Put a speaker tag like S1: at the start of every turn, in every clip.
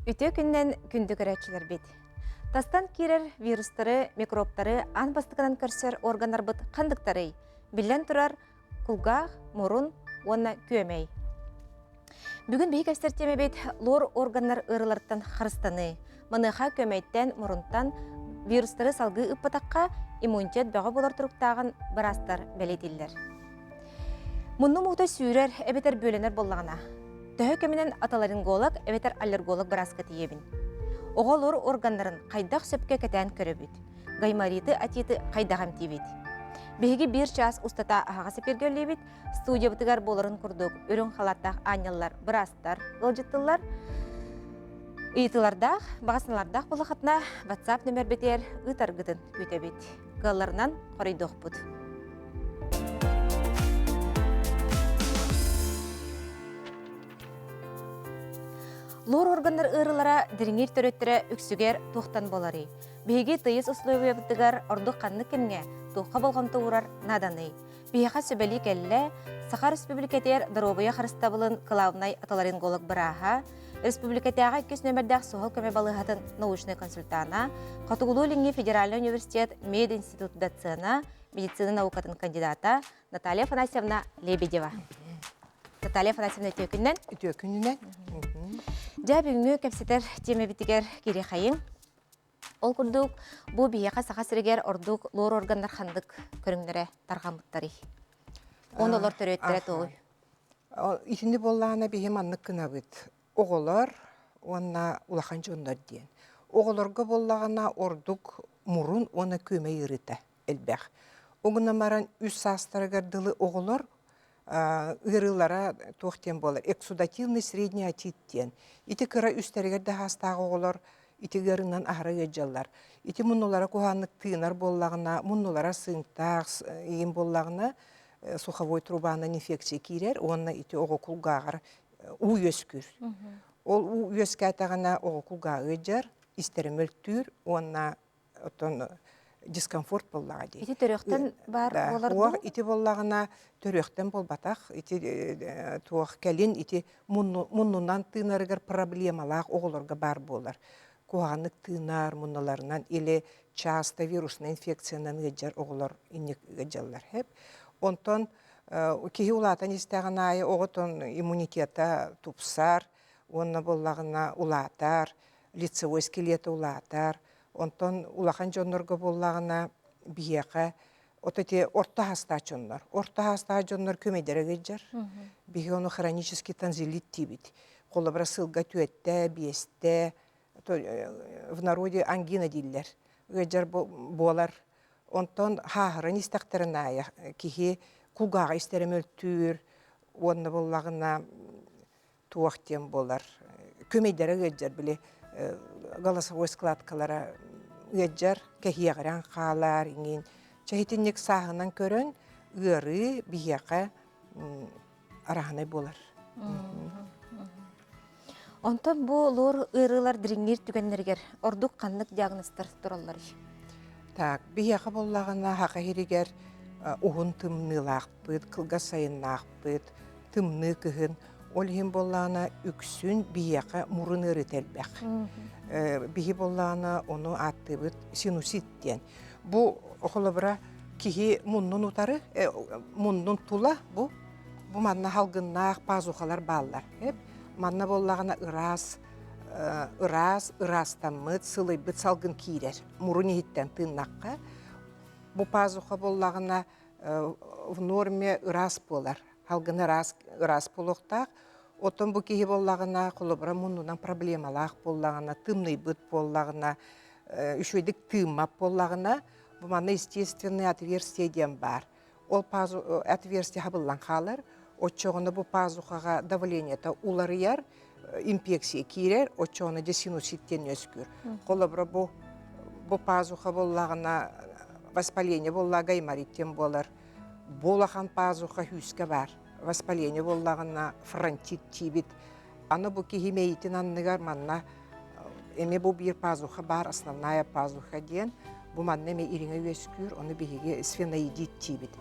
S1: Үтүө күннэн күндү көрөөччүлэрбит! Тастан киирэр вирустары, микробтары аан бастакынан көрсөр органнарбыт ханныктарый? Биллэн турар, кулгаах, мурун уонна күөмэй. Бүгүн биһи кэпсэр тиэмэбит лор органнар ыарыыларыттан харыстаныы. Маныаха күөмэйтэн, мурунтан вирустары салгыы ыппатахха иммунитет бөҕө буолар туруктааҕын быраастар бэлиэтииллэр. Муннум уута сүүрэр эбэтэр бүөлэнэр буоллаҕына, төһө кэминэн отоларинголог эбэтэр аллерголог бырааска тиийэбин. Оҕолор органнарын хайдах сөпкө кэтээн көрөбүт? Гаймориты, отиты хайдах эмтиибит? Биһиги биир чаас устата аһаҕас эпииргэ үлэлиибит. Студиябытыгар буоларын курдук үрүҥ халааттаах аанньаллар, быраастар ыалдьыттыллар. Ыйытыылардаах, баҕа буоллаххытына WhatsApp нөмербитигэр ыытаргытын күүтэбит. Кыалларынан хоруйдуохпут. Лор органнар ыарыылара дириҥиир төрүттэрэ үксүгэр туохтан буоларый? Биһиги тыйыс условиябытыгар ордук ханнык кэмҥэ туохха болҕомто уурар нааданый? Биһиэхэ сүбэлии кэллэ Саха Республикатыгар доруобуйа харыстабылын кылаабынай отоларинголог бырааһа, Республикатааҕы иккис нүөмэрдээх суһал көмө балыыһатын научнай консультана, Хотугулуу-Илиҥҥи федеральнай университет мединститут доцена, медицина наукатын кандидата Наталья Афанасьевна Лебедева. Наталья Афанасьевна үтүө күнүнэн.
S2: Үтүө күнүнэн.
S1: Дьэ бүгүҥҥү кэпсэтэр тиэмэбитигэр кириэхэйиҥ. Ол курдук, бу биһиэхэ Саха сиригэр ордук лор органнар ханнык көрүҥнэрэ тарҕаммыттарый? Уонна олор төрүөттэрэ тугуй?
S2: Итини буоллаҕына биһи маннык гынабыт. Оҕолор уонна улахан дьоннор диэн. Оҕолорго буоллаҕына ордук мурун уонна күөмэй ыарыыта элбэх. Ол гынан баран үс саастарыгар дылы оҕолор ыарыылара туох диэн буолар эксудативный средний отит диэн. Ити кыра үстэригэр да саастаах оҕолор ити ыарыынан аһара ыалдьаллар. Ити муннулара куһаҕаннык тыынар буоллаҕына, муннулара сыыҥтаах иин буоллаҕына суховой трубанан инфекция киирэр уонна ити оҕо кулгааҕар уу үөскүүр. Ол уу үөскээтэҕинэ оҕо кулгааҕа ыалдьар, истэрэ мөлтүүр уонна оттон дискомфорт буоллаҕа дии.
S1: Ити төрүөхтэн баар буолар дуу?
S2: Ити буоллаҕына төрүөхтэн буолбатах. Ити туох кэлин ити муннунан тыынарыгар проблемалаах оҕолорго баар буолар. Куһаҕаннык тыынар муннуларынан или часто вирусная инфекциянан ыалдьар оҕолор инник ыалдьаллар. Онтон киһи улаатан истэҕин аайы оҕотон иммунитета тупсар уонна буоллаҕына улаатар, лицевой скелета улаатар. Онтон улахан дьоннорго буоллаҕына биһиэхэ от эти орто саастаах дьоннор. Орто саастаах дьоннор көмөйдөрө ыалдьар. Биһиги ону хронический тонзиллит диибит. Холобура сылга түөттэ, биэстэ, в народе ангина дииллэр. Ыалдьар буолар. Онтон хааһыран истэхтэрин аайы киһи кулгааҕа истэрэ мөлтүүр уонна буоллаҕына туох диэн буолар күмэйдэрэ ыалдьар били голосовой складкалара ыалдьар кэһиэҕирэн хаалар иҥин чэ итинник сааһынан көрөн ыарыы биһиэхэ араһынай буолар
S1: Онтон бу лор ыарыылар дириҥиир түгэннэригэр ордук ханнык диагнозтар туралларый?
S2: Так, биһиэхэ буоллаҕына саха иһигэр уһун тымныылаахпыт, кылгас сайыннаахпыт, тымныы кыһын. Ол иһин буоллаҕына үксүн биһиэхэ мурун ыарыыта элбэх. Биһи буоллаҕына ону ааттыыбыт синусит диэн. Бу холобура киһи муннун утары, муннун тула бу бу манна халгыннаах пазухалар бааллар. Манна буоллаҕына ыраас ыраас, ыраастаммыт, сылыйбыт салгын киирэр. Мурун иһиттэн тыыннахха. Бу пазуха буоллаҕына в норме ыраас буолар. Салгын ыраас, ыраас буолуохтаах. Оттон бу киһи буоллаҕына, холобура муннунан проблемалаах буоллаҕына, тымныйбыт буоллаҕына, үчүгэйдик тыыммат буоллаҕына, бу манна естественное отверстие диэн баар. Ол пазу отверстие хабыллан хаалар. Оччоҕуна бу пазухаҕа давлениета уларыйар, инфекция киирэр, оччоҕуна дьэ синусит диэн үөскүүр. Холобура бу бу пазуха буоллаҕына воспаление буоллаҕа гайморит диэн буолар. Бу улахан пазуха күүскэ баар. Воспаление буоллаҕына фронтит диибит. Аны бу киһи мэйиитин анныгар манна эмиэ бу биир пазуха баар, основная пазуха диэн. Бу манна эмиэ ириҥэ үөскүүр, ону биһиги сфеноидит диибит.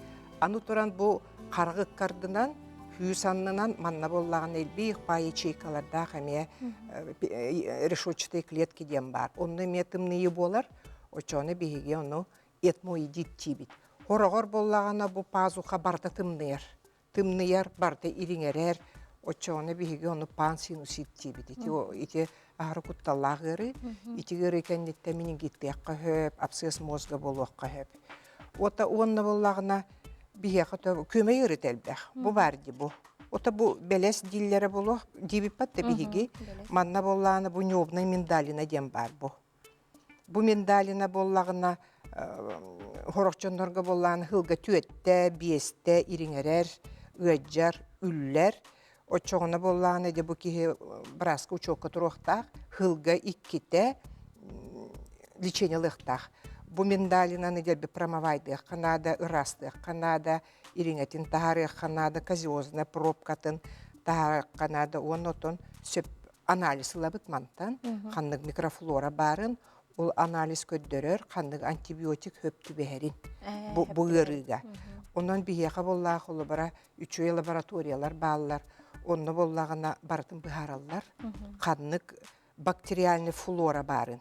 S2: Аны туран бу хараҕы ыккардынан Күүс аннынан манна буоллаҕына элбиих баай ячейкалардаах эмиэ решетчатые клетки диэн баар. Онно эмиэ тымныйыы буолар. Оччоҕуна биһиги ону этмоидит диибит. Хороҕор буоллаҕына бу пазуха барыта тымныйар. Тымныйар, барыта ириҥэрэр. Оччоҕуна биһиги ону пансинусит диибит. Ити, ити аһары кутталлаах ыарыы. Ити ыарыы кэнниттэн менингиттиэххэ сөп, абсцесс мозга буолуохха сөп. Ота уонна буоллаҕына биһиэхэ күөмэй ыарыыта элбэх. Бу баар дии бу. Ота бу бэлэс дииллэрэ буолуох диэбиппэт да биһиги. Манна буоллаҕына бу небная миндалина диэн баар бу. Бу миндалина буоллаҕына сорох дьоннорго буоллаҕына сылга түөттэ, биэстэ ириҥэрэр, ыадьар, үллэр. Оччоҕуна буоллаҕына дьэ бу киһи бырааска учуокка туруохтаах, сылга иккитэ лечение ылыахтаах. Бу миндалинаны дэлби промывайдыахха наада, ыраастыахха наада, ириҥэтин таһаарыахха наада, казиозная пробкатын таһаарыахха наада уонна отон сөп анализ ылабыт мантан, ханнык микрофлора баарын, ол анализ көрдөрөр, ханнык антибиотик хөп түбэһэрин бу, бу ыарыыга. Онон биһиэхэ буоллаах холобура үчүгэй лабораториялар бааллар, онно буоллаҕына барытын быһаараллар. Ханнык бактериальный флора баарын.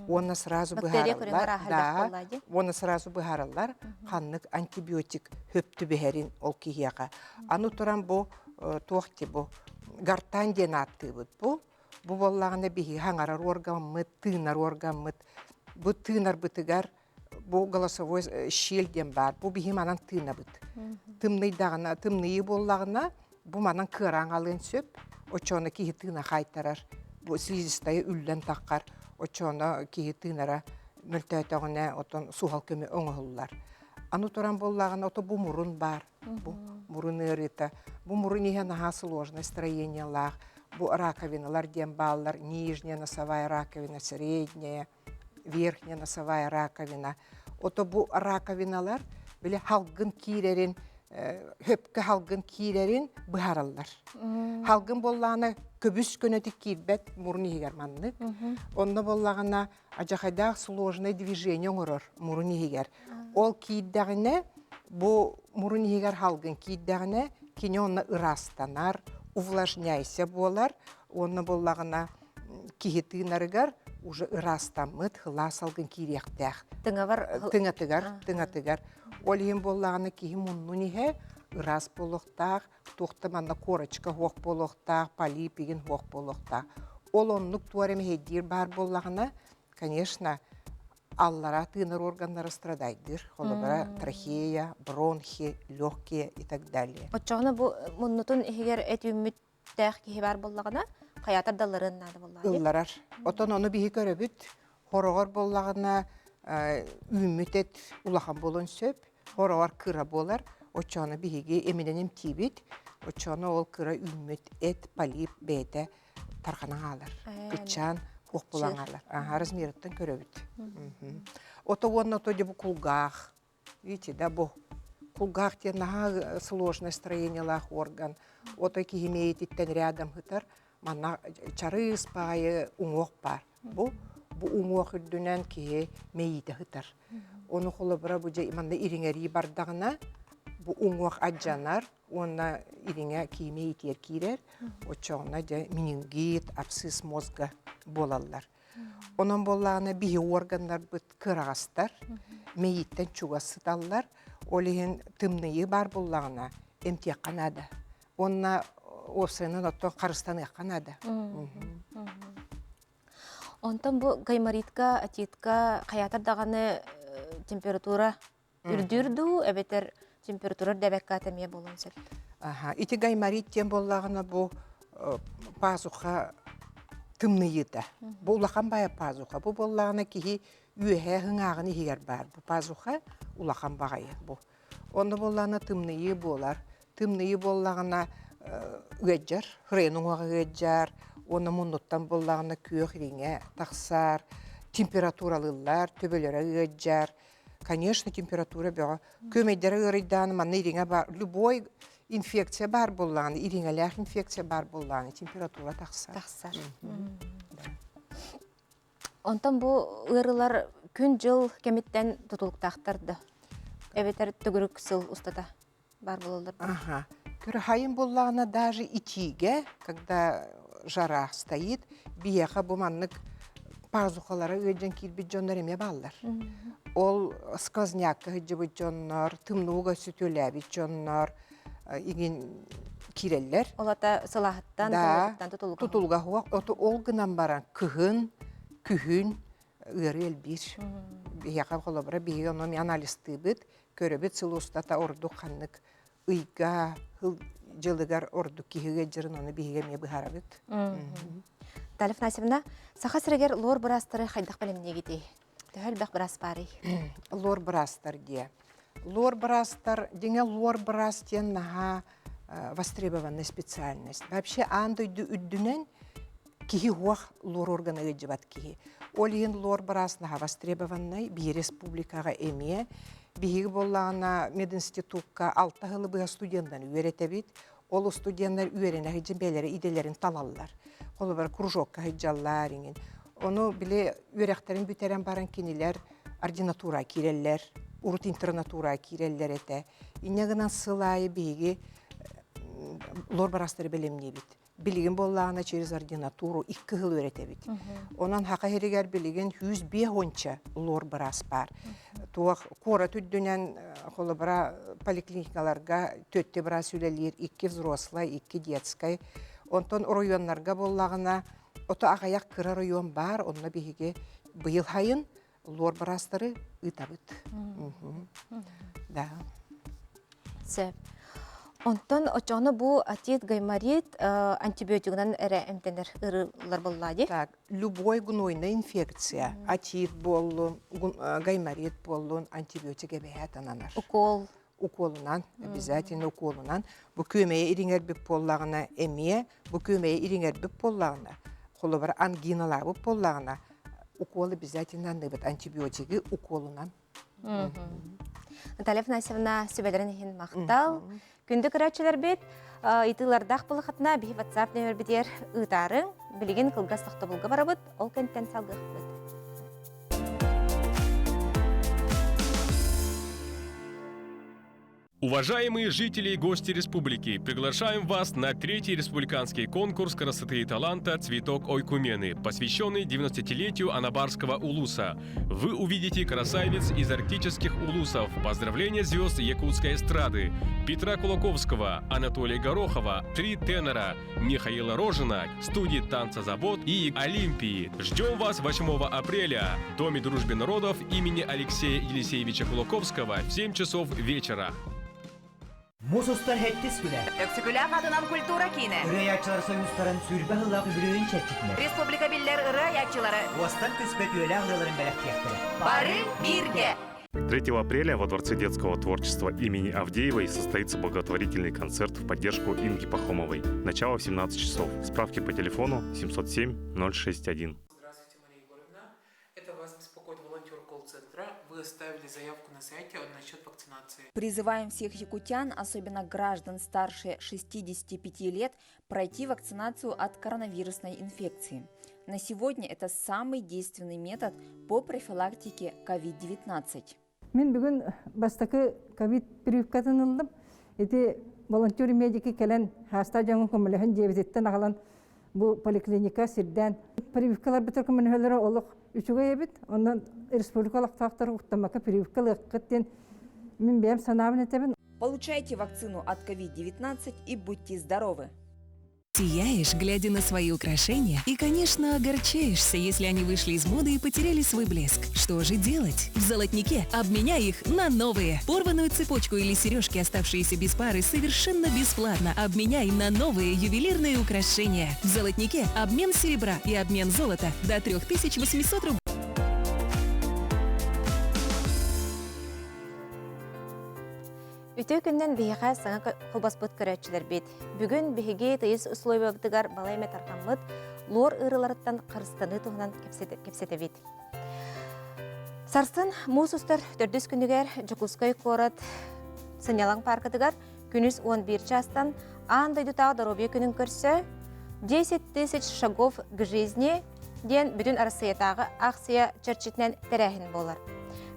S2: Уонна сразу быһаараллар, да, уонна сразу быһаараллар ханнык антибиотик хөп түбэһэрин ол киһиэхэ. Аны туран бу туох ти бу гартан диэн ааттыыбыт бу. Бу буоллаҕына биһиги хаҥарар органмыт, тыынар органмыт. Бу тыынарбытыгар бу голосовой щель диэн баар. Бу биһи манан тыынабыт. Тымныйдаҕына, тымныйыы буоллаҕына, бу манан кыараан алыан сөп. Оччоҕуна киһи тыына хаайтарар. Бу слизистайы үллэн таххар. Оччоҕуна киһи тыынара мөлтөөтөҕүнэ, отон суһал көмө оҥоһуллар. Аны туран буоллаҕына, ото бу мурун баар. Бу мурун ыарыыта. Бу мурун иһэ наһаа сложное строениелаах. Бу раковиналар диэн бааллар. Нижняя носовая раковина, средняя, верхняя носовая раковина. Ото бу раковиналар били халгын киирэрин, хөпкө халгын киирэрин быһараллар. Халгын буоллаҕына көбүс көнөтүк киирбэт мурун иһигэр маннык. Онно буоллаҕына адьахайдаах сложное движение оҥорор мурун иһигэр. Ол киирдэҕинэ бу мурун иһигэр халгын киирдэҕинэ кини онно ыраастанар, увлажняйся буолар, уонна буоллаҕына киһи тыынарыгар уже ыраастаммыт сылаас салгын киириэхтээх.
S1: Тыҥабар
S2: тыҥатыгар, тыҥатыгар. Ол иһин буоллаҕына киһи муннун иһэ ыраас буолуохтаах, туох да манна корочка суох буолуохтаах, полип игин суох буолуохтаах. Ол оннук туора мэһэйдиир баар буоллаҕына, конечно, аллара тыынар органнара страдайдыыр. Холобура, трахея, бронхи, легкие и так далее.
S1: Оччоҕуна бу муннутун иһигэр эт үүммүт тээх киһи баар буоллаҕына, хайаатар да ылларыан наада буоллаҕа дии.
S2: Ылларар. Отон ону биһи көрөбүт. Хороҕор буоллаҕына үүммүт эт улахан буолуон сөп. Хороҕор кыра буолар. Оччоҕуна биһиги эминэн эмтиибит. Оччоҕуна ол кыра үүммүт эт, полип бэйэтэ тарҕанан хаалар. Кыччаан хуох буолан хаалар. Аха, размерыттан көрөбүт. Ото уонна ото дьэ бу кулгаах. Видите, да, бу кулгаах диэн наһаа сложное строениелаах орган. Отой киһи мэйиититтэн рядом сытар. Манна чарыыс баайы уҥуох баар. Бу бу уҥуох үрдүнэн киһи мэйиитэ сытар. Ону холобура бу дьэ манна ириҥэрии бардаҕына бу уҥуох адьанар уонна ириҥэ киһи мэйиитигэр киирэр. Оччоҕуна дьэ менингит, абсцесс мозга буолаллар. Онон буоллаҕына биһи уорганнарбыт кыараҕастар, мэйииттэн чугас сыталлар. Ол иһин тымныйыы баар буоллаҕына эмтиэххэ наада. Уонна уопсайынан оттон харыстаныахха наада.
S1: Онтон бу гайморитка, отитка хайаатар даҕаны температура Үрдүүр дуу, эбэтэр температура үрдээбэккэ ата эмиэ буолуон сөп.
S2: Аха, ити гайморит диэн буоллаҕына бу пазуха тымныйыыта. Бу улахан баайа пазуха. Бу буоллаҕына киһи үөһээ ыҥааҕын иһигэр баар. Бу пазуха улахан баҕайы бу. Онно буоллаҕына тымныйыы буолар. Тымныйыы буоллаҕына ыадьар, хырайын уҥуоҕа ыадьар, уонна муннуттан буоллаҕына күөх ириҥэ тахсар, температуралыыллар, төбөлөрө ыадьар, Конечно, температура бөҕө. Күөмэйдэрэ ыарыйдаан манна ириҥэ баар. Любой инфекция баар буоллаҕына, ириҥэлээх инфекция баар буоллаҕына, температура тахсар.
S1: Тахсар. Онтон бу ыарыылар күн-дьыл кэмиттэн тутулуктаахтар да? Эбэтэр төгүрүк сыл устата баар буолаллар да?
S2: Аха. Көрө буоллаҕына даже итиигэ, когда жара стоит, биһиэхэ бу маннык пазухалара ыалдьан киирбит дьоннор эмиэ бааллар. Ол сквознякка сылдьыбыт дьоннор, тымнууга сүтүөлээбит дьоннор игин киирэллэр.
S1: Ол ата сылааһыттан,
S2: Да,
S1: тутулуга.
S2: Тутулуга суох. Ол гынан баран кыһын, күһүн ыарыы элбиир. Биһиэхэ холобура биһиги ону анализтыыбыт, көрөбүт сыл устата ордук ханнык ыйга, дьылыгар ордук киһигэ дьырын ону биһиги эмиэ быһаарабыт.
S1: Наталья Афанасьевна, Саха сиригэр лор быраастары хайдах бэлэмниигитий? Төһө элбэх быраас баарый?
S2: Лор быраастар диэ. Лор быраастар, дьиҥэ лор быраас диэн наһаа востребованная специальность. Вообще аан дойду үрдүнэн киһи уох лор органа ыалдьыбат киһи. Ол иһин лор быраас наһаа востребованный, биир республикаҕа эмиэ. Биһиги буоллаҕына мединститукка алта сылы быһа студеннары үөрэтэбит. Ол студеннар үөрэнэ сылдьан бэйэлэрэ идэлэрин талаллар. Холобура кружокка сылдьаллар иҥин. Ону били үөрэхтэрин бүтэрэн баран кинилэр ординатура киирэллэр, урут интернатура киирэллэр этэ. Инньэ гынан сыл аайы биһиги лор быраастары бэлэмниибит. Билигин буоллаҕына через ординатуру икки сыл үөрэтэбит. Онон Хаха сиригэр билигин 105 лор быраас баар. Туох куорат үрдүнэн холобура поликлиникаларга төрт быраас үлэлиир, икки взрослай, икки детскай. Онтон оройуоннарга буоллаҕына ото аҕыйах кыра оройуон баар, онно биһиги быйыл сайын лор быраастары ыытабыт. Да.
S1: Сөп. Онтон оччоҕуна бу отит, гайморит антибиотигынан эрэ эмтэнэр ыарыылар буолла дии?
S2: Так, любой гнойная инфекция, отит буоллун, гайморит буоллун, антибиотик эбэһээт ананар.
S1: Укол.
S2: Уколунан, обязательно уколунан. Бу күөмэйи ириҥэрбит буоллаҕына эмиэ, бу күөмэйи ириҥэрбит буоллаҕына, холобура ангиналаабыт буоллаҕына, укол обязательно анныыбыт антибиотигы уколунан.
S1: Наталья Афанасьевна сүбэлэрин иһин махтал. Күндү көрөөччүлэрбит, ыйытыылардаах былахатына биһи WhatsApp нөмербитигэр ыытаарыҥ. Билигин кылгас тохтобулга барабыт, ол кэнтэн салгыахпыт.
S3: Уважаемые жители и гости республики, приглашаем вас на третий республиканский конкурс красоты и таланта «Цветок Ойкумены», посвященный 90-летию Анабарского улуса. Вы увидите красавиц из арктических улусов, поздравления звезд якутской эстрады, Петра Кулаковского, Анатолия Горохова, три тенора, Михаила Рожина, студии «Танца Завод» и «Олимпии». Ждем вас 8 апреля в Доме дружбы народов имени Алексея Елисеевича Кулаковского в 7 часов вечера.
S4: Муус устар сэттис күнэ.
S5: Өксөкүлээх аатынан культура киинэ.
S4: Ырыа айааччылар союзтарын сүүрбэ сыллаах үбүлүөйүн чэрчитинэн.
S5: Республика биллэр ырыа айааччылары.
S4: Уостан түспэт үөлээх ырыаларын бэлэхтиэхтэрэ.
S5: Бары бииргэ!
S6: 3 апреля во Дворце детского творчества имени Авдеевой состоится благотворительный концерт в поддержку Инги Пахомовой. Начало в 17 часов. Справки по телефону 707 061.
S7: Здравствуйте, Мария Егоровна. Это вас беспокоит волонтер колл-центра. Вы оставили заявку на сайте насчет вакцинации.
S8: Призываем всех якутян, особенно граждан старше 65 лет, пройти вакцинацию от коронавирусной инфекции. На сегодня это самый действенный метод по профилактике COVID-19.
S9: Мин бүгүн бастакы ковид прививкатын ыллым. Ити волонтер медики кэлэн хаста дьоҥун көмөлөһөн дьиэбититтэн аҕалан бу поликлиника сирдээн прививкалар бытыр көмөлөһөлөрө олох үчүгэй эбит. Онон республика олохтоохтору уктаммакка прививка ылыаххыт диэн мин бэйэм санаабын этэбин.
S8: Получайте вакцину от COVID-19 и будьте здоровы!
S10: Сияешь, глядя на свои украшения, и, конечно, огорчаешься, если они вышли из моды и потеряли свой блеск. Что же делать? В «Золотнике» обменяй их на новые. Порванную цепочку или сережки, оставшиеся без пары, совершенно бесплатно обменяй на новые ювелирные украшения. В «Золотнике» обмен серебра и обмен золота до 3800 рублей.
S1: Үтүө күнүнэн биһиэхэ саҥа холбоспут көрөөччүлэрбит. Бүгүн биһиги тыйыс условиябытыгар балай эмэ тарҕаммыт лор ыарыыларыттан харыстаныы туһунан кэпсэтэбит. Сарсын муус устар төрдүс күнүгэр Дьокуускай куорат сынньалаҥ пааркатыгар күнүс 11 чаастан аан дойдутааҕы доруобуйа күнүн көрсө 10 тысяч шагов к жизни диэн бүтүн Арассыыйатааҕы аахсыйа чэрчитинэн тэрээһин буолар.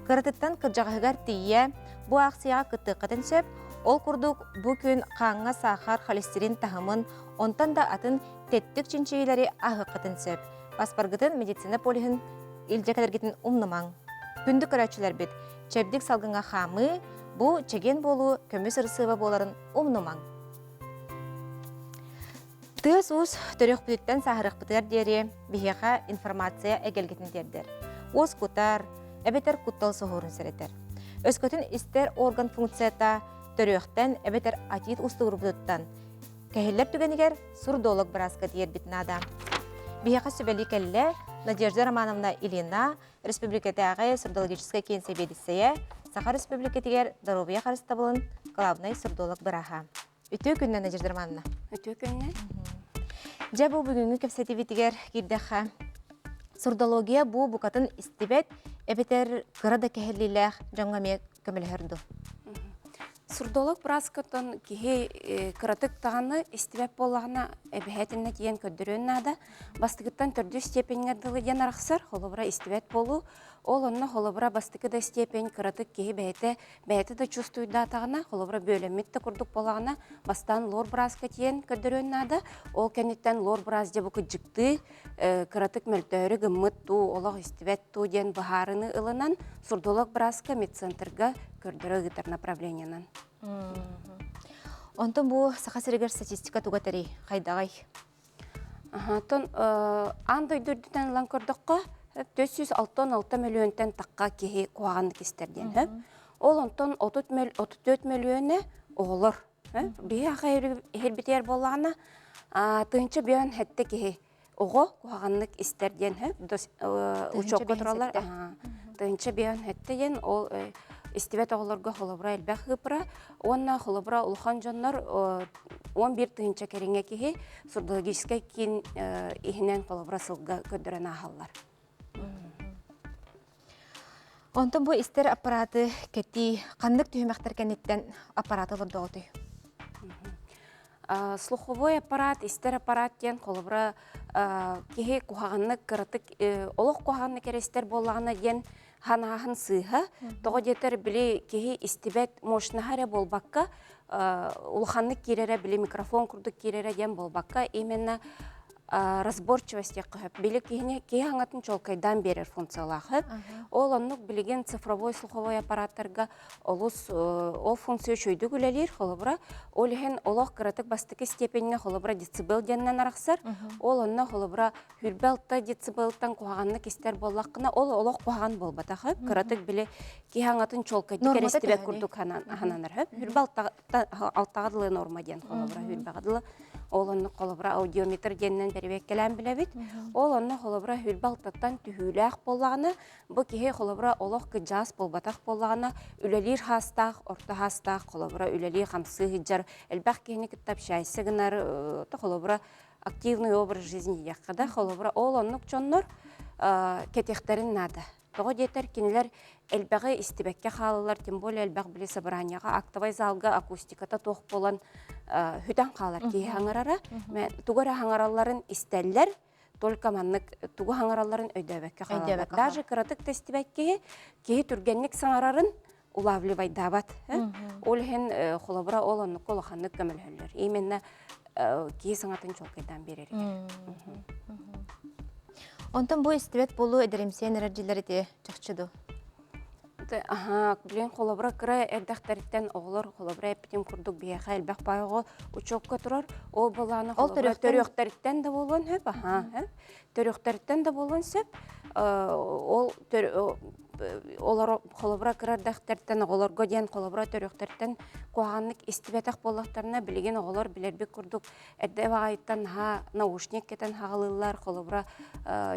S1: Кыратыттан кырдьаҕаһыгар тиийэ бу аахсыйаҕа кыттыаххытын сөп. Ол курдук, бу күн хааҥҥа саахар, холестерин таһымын, онтон да атын тэттик чинчийиилэри ааһыаххытын сөп. Паспоргытын медицина полиһын илдьэ кэлэргитин умнумаҥ. Күндү көрөөччүлэрбит, чэбдик салгыҥҥа хаамыы, бу чэгиэн буолуу көмүс ырысыаба буоларын умнумаҥ. Тыас-уус төрүөхпүтүттэн сааһырыахпытыгар диэри биһиэхэ информация эгэлгэтин тиэрдэр. Уос кутар, эбэтэр куттал соһуурун сэрэтэр. Өскөтүн истэр орган функцията төрүөхтэн эбэтэр отит устугурбутуттан кэһиллэр түгэнигэр сурдолог бырааска тиэрбит наада. Биһиэхэ сүбэлии кэллэ Надежда Романовна Ильина, Республикатааҕы сурдологическай киин сэбиэдиссэйэ, Саха Республикатыгар доруобуйа харыстабылын главнай сурдолог бырааһа. Үтүө күннэн, Надежда Романовна.
S11: Үтүө күннэн.
S1: Дьэ бу бүгүҥҥү кэпсэтиибитигэр киирдэххэ, сурдология бу букатын истибэт эбэтэр кыра да кэһиллиилээх дьоҥҥо эмиэ көмөлөһөр дуо?
S11: Сурдолог бырааскаттан киһи кыратык даҕаны истибэт буоллаҕына эбэһээтиннэ тиийэн көрдөрүөн наада. Бастакыттан төрдүс степеньҥэ дылы диэн арахсар, холобура истибэт буолуу. Ол онно холобура бастакы да степень кыратык киһи бэйэтэ бэйэтэ да чувствуйдаатаҕына, холобура бүөлэммит да курдук буоллаҕына, бастаан лор бырааска тиийэн көрдөрүөн наада. Ол кэнниттэн лор быраас дьэ бу кыдьыктыы, кыратык мөлтөөрү гыммыт дуу, олох истибэт дуу диэн быһаарыны ылынан, сурдолог бырааска медцентрга көрдөрө ыытар направлениенан.
S1: Онтон бу Саха сиригэр статистика туга тэрий, хайдаҕай?
S11: Оттон аан дойду үрдүнэн ылан көрдөххө, 466 мөлүйүөнтэн тахха киһи куһаҕаннык истэр диэн сөп. Ол онтон 34 мөлүйүөнэ оҕолор. Биһи аха иһирбитигэр буоллаҕына, тыһыынча бүөн сэттэ киһи оҕо куһаҕаннык истэр диэн сөп. Учуокка тураллар. Тыһыынча бүөн сэттэ диэн ол истибэт оҕолорго холобура элбэх ыыпыра уонна холобура улахан дьоннор 11 тыһыынча кэриҥэ киһи сурдологическай киин иһинэн холобура сылга көрдөрөн ааһаллар.
S1: Онтон бу истэр аппараты кэтии ханнык түһүмэхтэр кэнниттэн аппараты олордоҕутуй?
S11: Слуховой аппарат, истэр аппарат диэн холобура киһи куһаҕаннык кыратык олох куһаҕаннык эрэ истэр буоллаҕына диэн ханааһын сыыһа. Тоҕо диэтэр били киһи истибэт мощнаһа эрэ буолбакка, улаханнык киирэрэ били микрофон курдук киирэрэ диэн буолбакка, именно разборчивость диэххэ сөп. Били киһини киһи аҥатын чуолкайдаан биэрэр функциялаах сөп. Ол оннук билигин цифровой слуховой аппараттарга олус ол функция үчүгэйдик үлэлиир холобура. Ол иһин олох кыратык бастакы степеньҥэ холобура децибел диэннэн арахсар. Ол онно холобура Хүрбэ алта децибелтан куһаҕаннык истэр буоллаххына, ол олох куһаҕан буолбатах. Кыратык били киһи аҥатын чуолкайдык эрэстибэт курдук хананар. Хүрбэ алтаҕа дылы норма диэн холобура хүрбэҕэ дылы. Ол онно холобура аудиометр диэнинэн бэрэбиэккэлээн билэбит. Ол онно холобура хүрбэ алтаттан түһүүлээх буоллаҕына, бу киһи холобура олох кыдьаас буолбатах буоллаҕына, үлэлиир хаастаах, орто хаастаах, холобура үлэлии хамсыы сылдьар, элбэх киһини кытта общайся гынар, холобура активный образ жизни диэххэ да, холобура, ол оннук дьоннор кэтиэхтэрин наада. Тоҕо диэтэр кинилэр элбэҕи истибэккэ хаалаллар, тем более элбэх били собранияҕа, актовай залга акустиката туох буолан хүтэн хаалар киһи хаҥарара. Тугу эрэ хаҥаралларын истэллэр, только маннык тугу хаҥаралларын өйдөөбөккө хаалаллар. Даже кыратык да истибэт киһи, киһи түргэнник саҥарарын улаавливайдаабат. Ол иһин холобура ол оннукка улаханнык көмөлөһөллөр. Именно киһи саҥатын чуолкайдаан биэрэригэр.
S1: Онтон бу истибэт буолуу эдэримсийэн эрэр дьиллэр ити чахчы дуу?
S11: Аха, билин холобура кыра эрдэхтэриттэн оҕолор холобура эппитим курдук биһиэхэ элбэх баай оҕо учуокка турар. Ол буолааны холобура төрүөхтэриттэн да буолуон сөп, аха, төрүөхтэриттэн да буолуон сөп. Ол олор холобура кыра эрдэхтэртэн оҕолорго диэн холобура төрүөхтэртэн куһаҕаннык истибэтэх буоллахтарына билигин оҕолор билэрбит курдук эрдэ баҕайыттан наһаа наушник кэтэн хаҕылыыллар холобура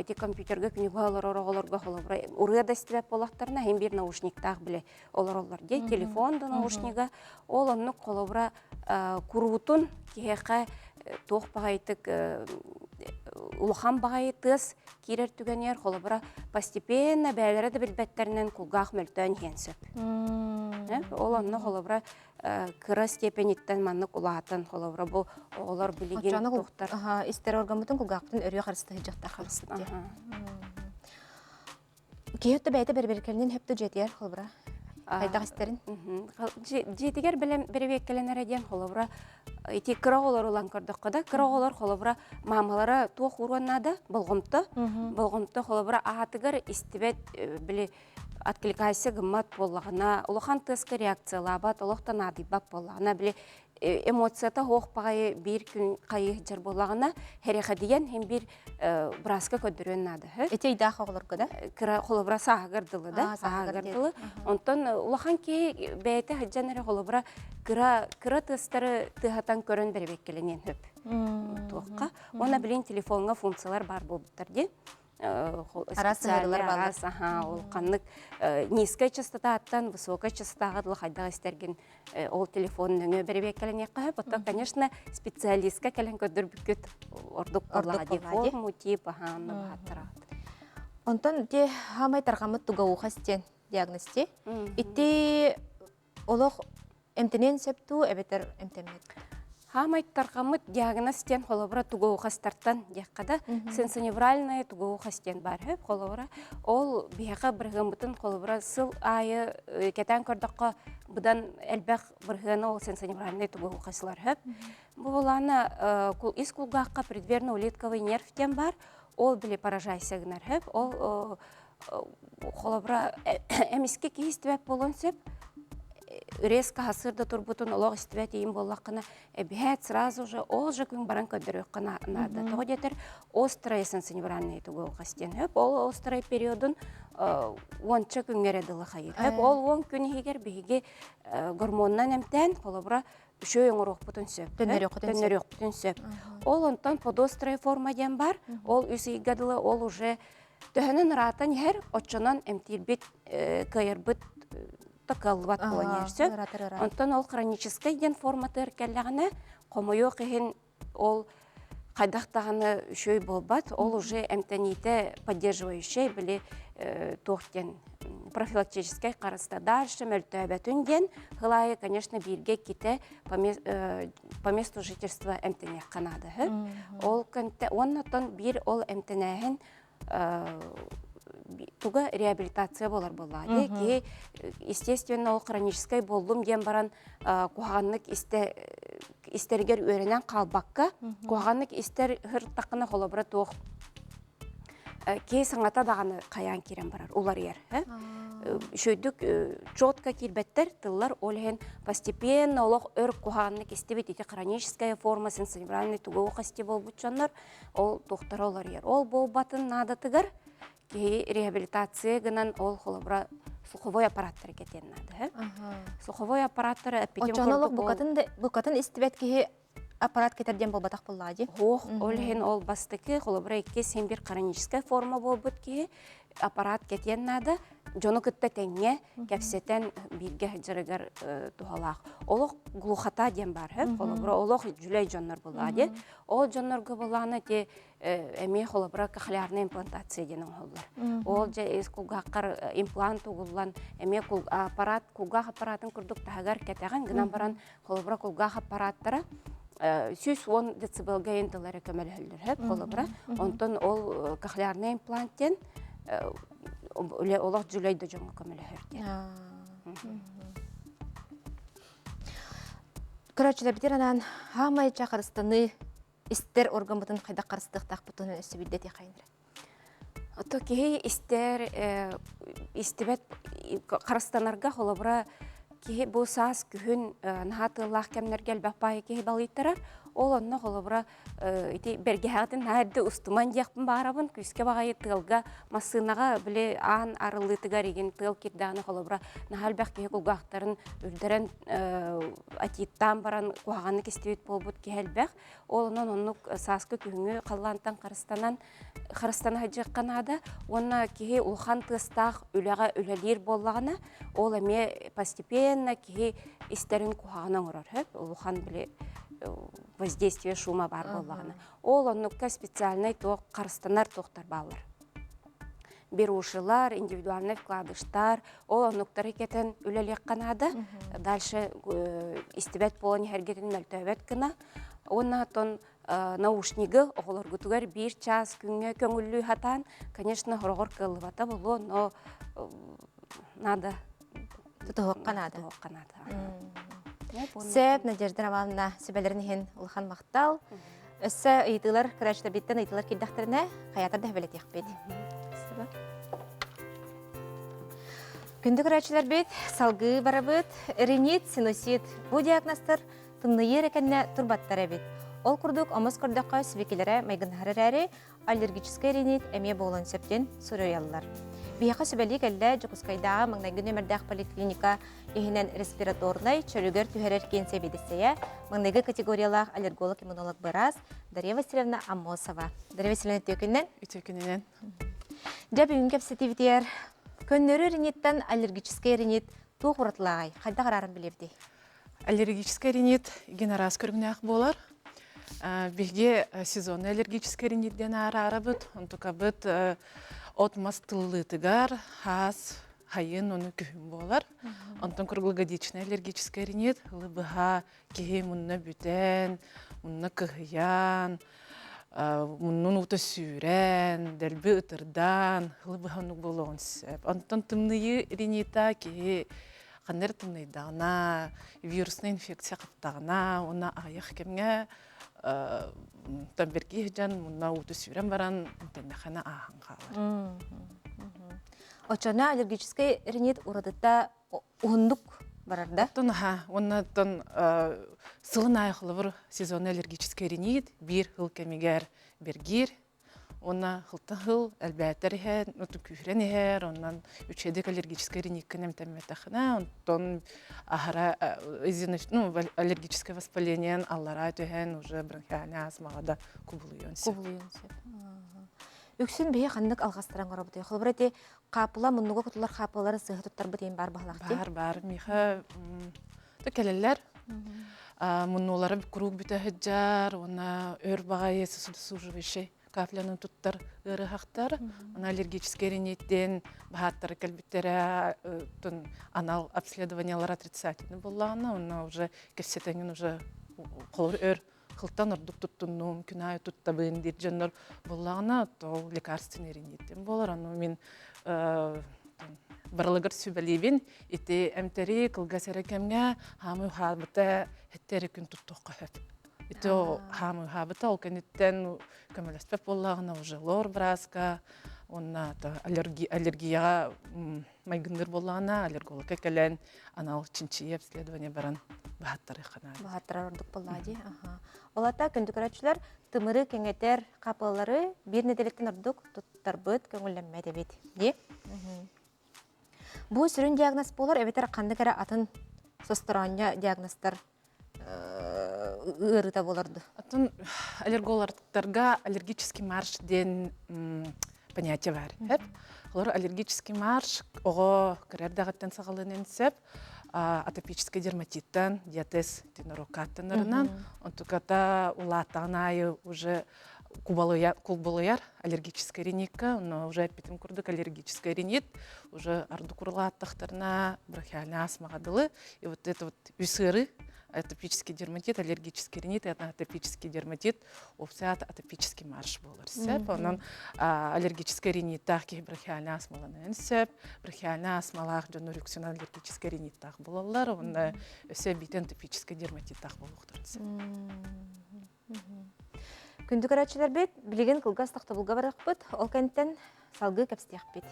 S11: ити компьютерга күнү быһа олорор оҕолорго холобура ырыа да истибэт буоллахтарына иһин биир наушниктаах биле олороллор дии телефон да наушнига ол оннук холобура куруутун киһиэхэ туох баҕайытык улахан баҕайы тыас киирэр түгэнигэр холобура постепенно бэйэлэрэ да билбэттэринэн кулгаах мөлтөөн иһиэн сөп. Ол онно холобура кыра степениттэн маннык улаатан холобура бу оҕолор билигин туохтар
S1: истэр органмытын кулгаахпытын өрүө харыстыһыдьахтар харыстыт Киһи өттө бэйэтэ бэрбэркэлинэн хөптө дьиэтигэр холобура. Хайдах истэрин?
S11: Дьиэтигэр бэлэм бэрэбиэккэлэнэрэ диэн холобура ити кыра оҕолор ылан көрдөххө да кыра оҕолор холобура маамалара туох ууруон наада болҕомто болҕомто холобура аатыгар истибэт били откликайся гыммат буоллаҕына улахан тыаска реакциялаабат олох да наадыйбат буоллаҕына били эмоцията суох баҕайы биир күн хайыы сылдьар буоллаҕына хэрэхэдийэн иһин биир бырааска көрдөрүөн наада
S1: Ити ыйдаах оҕолорго да?
S11: Кыра холобура сааһыгар дылы да сааһыгар дылы. Онтон улахан киһи бэйэтэ сылдьан эрэ холобура кыра кыра тыастары тыаһатан көрөн бэрэбиэккэлэниэн сөп. Туохха. Уонна билин телефоҥҥа функциялар баар буолбуттар дии.
S1: Араас сыһыарылар бааллар.
S11: Аха, ол ханнык низкай частотаттан высокай частотаҕа дылы хайдах истэргин ол телефон нөҥүө бэрэбиэккэлэниэххэ сөп. Оттон, конечно, специалистка кэлэн көрдөрбүккүт ордук буоллаҕа дии. Форму, тип, аха, онно баһааттараҕыт.
S1: Онтон те хаамай тарҕаммыт тугауха диэн диагноз ти. Ити олох эмтэниэн сөп дуу эбэтэр эмтэммэт?
S11: Хаамай тарҕаммыт диагноз диэн холобура тугоухастартан диэххэ да сенсоневральная тугоухас диэн баар сөп холобура ол биһиэхэ бырыһыаммытын холобура сыл аайы кэтээн көрдөххө быдан элбэх бырыһыаны ол сенсоневральный тугоухасылар сөп бу булаана ис кулгаахха предверно-улитковый нерв диэн баар ол били поражайся гынар сөп ол холобура эмискэ киһи истибэт буолуон сөп резко хасыр да турбутун олох истибэт иин буоллаххына эбиһээт сразу же ол же күн баран көрдөрүөххэ наада тоҕо диэтэр острая сенсоневральный тугуохас диэн хөп ол острай периодун уонча күҥҥэ эрэ дылы хайыр хөп ол уон күн иһигэр биһиги гормонунан эмтээн холобура үчүгэй оҥоруохпутун сөп төннөрүөхпүтүн сөп ол онтон подострая форма диэн бар ол үс ыйга дылы ол уже төһөнөн ыраатан иһэр оччонон эмтиирбит кыайарбыт кыаллыбат буолан иһэр сөп онтон ол хроническай диэн форматыгар кэллэҕинэ хомойуох иһин ол хайдах даҕаны үчүгэй буолбат ол уже эмтэниитэ поддерживающай били туох диэн профилактическай харыста дальше мөлтөөбөтүн диэн хылаайы конечно бииргэ иккитэ по месту жительства эмтэниэххэ наада ол уонна оттон биир ол эмтэнээһин туга реабилитация болар буоллаҕа дии киһи естественно ол хроническай буоллум диэн баран куһаҕаннык истэ истэригэр үөрэнэн хаалбакка куһаҕаннык истэр һыртаххына холобура туох киһи саҥата даҕаны хайаан киирэн барар уларыйар үчүгэйдик четко киирбэттэр тыллар ол иһин постепенно олох өр куһаҕаннык истибит ити хроническая форма сенсоневральный тугу исти буолбут дьоннор ол туохтара уларыйар ол буолбатын наадатыгар киһи реабилитация гынан ол холобура слуховой аппараттары кэтиэн наада слуховой аппараттары эппитим
S1: курдук букатын букатын истибэт киһи аппарат кэтэр диэн буолбатах буоллаҕа дии
S11: Ох, ол иһин ол бастакы холобура иккис син бир хроническая форма буолбут киһи аппарат кэтиэн наада дьону кытта тэҥҥэ кэпсэтэн бииргэ сылдьарыгар туһалаах. Олох глухота диэн баар хөп, холобура олох дьүлэй дьоннор буоллаҕа дии. Ол дьоннорго буоллаҕына ити эмиэ холобура кохлеарная имплантация диэн оҥоһуллар. Ол дьэ ис кулгааххар имплант угуллан эмиэ аппарат кулгаах аппаратын курдук таһыгар кэтэҕин гынан баран холобура кулгаах аппараттара 110 децибелга ин тыллары көмөлөһөллөр хөп холобура онтон ол кохлеарный имплант диэн олох дьүлэй да дьоҥҥо көмөлөһөр диэн
S1: Көрөөччүлэрбитин анаан хаамай чахарыстаны истэр органбытын хайдах харыстыахтаахпытын өссө билдэтиэх хайыныр.
S11: Ото киһи истэр истибэт харыстанарга холобура киһи бу саас күһүн наһаа тыаллаах кэмнэргэ элбэх баайы киһи балыйтарар. Ол онно холобура ити бэргэһэҕитин наһаа эрдэ устуман диэхпин баарабын күүскэ баҕайы тыалга массыынаҕа били аан арыллыытыгар игин тыал кирдэҕинэ холобура наһаа элбэх киһи кулгаахтарын үрдэрэн атииттаан баран куһаҕаннык истибит буолбут киһи элбэх ол онон оннук сааскы күһүҥҥү халлаантан харыстанан харыстана сылдьыахха наада уонна киһи улахан тыастаах үлэҕэ үлэлиир буоллаҕына ол эмиэ постепенно киһи истэрин куһаҕан оҥорор сөп улахан били воздействие шума баар буоллаҕына ол оннукка специальнай туох харыстанар туохтар бааллар берушилар индивидуальный вкладыштар ол оннуктары кэтэн үлэлиэххэ наада дальше истибэт буолан иһэргитин мөлтөөбөт гына уонна оттон наушнигы оҕолоргутугар биир чаас күҥҥэ көҥүллүү сатаан конечно хороҕор кыаллыбата буолуо но надо.
S1: Тутуһуохха наада.
S11: Тутуһуохха наада.
S1: Сөп, Надежда Романовна, сүбэлэрин иһин улахан махтал. Өссө ыйытыылар, кыраачтабиттан ыйытыылар киирдэхтэринэ, хайаатар да хэбэлэтиэхпит. Күндү көрөөччүлэрбит, салгыы барабыт. Ринит, синусит бу диагнозтар тымныйыы эрэ кэннэ турбаттар эбит. Ол курдук омос көрдөххө сибикилэрэ майгыннаһар эрээри, аллергическай ринит эмиэ буолуон сөп диэн суруйаллар. Биһиэхэ сүбэлии кэллэ Дьокуускайдааҕы маҥнайгы нүөмэрдээх поликлиника иһинэн респираторнай чөлүгэр түһэрэр киин сэбиэдиссэйэ, маҥнайгы категориялаах аллерголог-иммунолог быраас Дарья Васильевна Аммосова. Дарья Васильевна үтүө күнүнэн.
S7: Үтүө күнүнэн.
S1: Дьэ бүгүн кэпсэтиибитигэр көннөрү риниттэн аллергическай ринит туох уратылааҕый? Хайдах арааран билэбитий?
S7: Аллергическай ринит игин араас көрүҥнээх буолар. Биһиги сезонный аллергическай ринит диэн аараарабыт. Онтукабыт от-мас тыллыытыгар хаас, хайын, ону күһүн буолар. Онтон круглогодичный аллергическай ринит ылы-быһа киһи мунна бүтэн, мунна кыһыйан, муннун уута сүүрэн, дэлби ытырдан, ылы-быһа оннук буолуоҕун сөп. Онтон тымныйыы ринита киһи ханна эрэ тымныйдаҕына, вируснай инфекция хаптаҕына уонна аҕыйах кэмҥэ тамберги сылдьан мунна ууту сүүрэн баран тэннэххинэ ааһан хаалар.
S1: Оччоно аллергическай ринит уратыта уһуннук барар да?
S7: Оттон аха, уонна оттон сылын аайы холобур сезонный аллергический ринит биир сыл кэмигэр бэргиир Уонна сылтан сыл элбээтэр иһэр, күүһүрэн иһэр, онон үчүгэйдик аллергическай риниккэ эмтэммэтэххинэ, онтон аһара ну, аллергическое воспалениен аллараа түһэн уже бронхиальный астмаҕа да кубулуйуон сөп.
S1: Кубулуйуон сөп. Үксүн биһи ханнык алҕастаран оҥоробутуй? Холобура ити хаапыла муннуга кутулар хаапылалары сыыһа туттарбыт иһин баар баһылаах дии.
S7: Баар, баар. Миэхэ кэлэллэр. Муннулара куруук бүтэ сылдьар уонна өр баҕайы сосудосуживающай капляны туттар ыарыһахтар. Аны аллергическай риниттэн баһааттара кэлбиттэрэ анал обследованиялар отрицательный буоллаҕына, онно уже кэпсэтэҥин уже холобур өр хылтан ордук туттуннум, күн аайы туттабын диир дьоннор буоллаҕына, то лекарственный риниттэн буолар. Ону мин барылыгар сүбэлиибин. Ити эмтэри кылгас эрэ кэмҥэ хаамыы хаалбыта хэттэ эрэ күн туттуохха сөп. Ити хаамыы хаабыта ол кэнниттэн көмөлөспөт буоллаҕына уже лор бырааска уонна аллергияҕа майгынныыр буоллаҕына аллергологка кэлэн анал чинчийии обследование баран баһаттарыахха наада.
S1: Баһаттарар ордук буоллаҕа дии. Ол ата күндү көрөөччүлэр тымыры кэҥэтэр хапыалары биир нэдиэлэттэн ордук туттарбыт көҥүллэммэт эбит дии. Бу сүрүн диагноз буолар эбэтэр ханнык эрэ атын состороонньо диагнозтар ыарыыта буолар дуу?
S7: Атын аллергологтарга аллергический марш диэн понятие бар. Олор аллергический марш оҕо кыра эрдэҕиттэн саҕаланыан сөп. Атопическай дерматиттан, диатез тенорокаттанарынан, онтуката улааттаҕын аайы уже кубалыйар аллергическая риникка, но уже эппитим курдук аллергическая ринит уже ордук урулааттахтарына бронхиальный астмаҕа дылы. И вот это вот үс ыарыы атопический дерматит, аллергический ринит, атопический дерматит, уопсай атопический марш буолар сөп. Онон аллергический риниттаах киһи бронхиальный астмаланыан сөп. Бронхиальный астмалаах дьоннор үксүн аллергический риниттаах буолаллар. Онно өссө эбиитин атопический дерматиттаах буолуохтарын сөп.
S1: Күндү көрөөччүлэрбит, билигин кылгас тохтобулга барыахпыт, ол кэнниттэн салгыы кэпсэтиэхпит.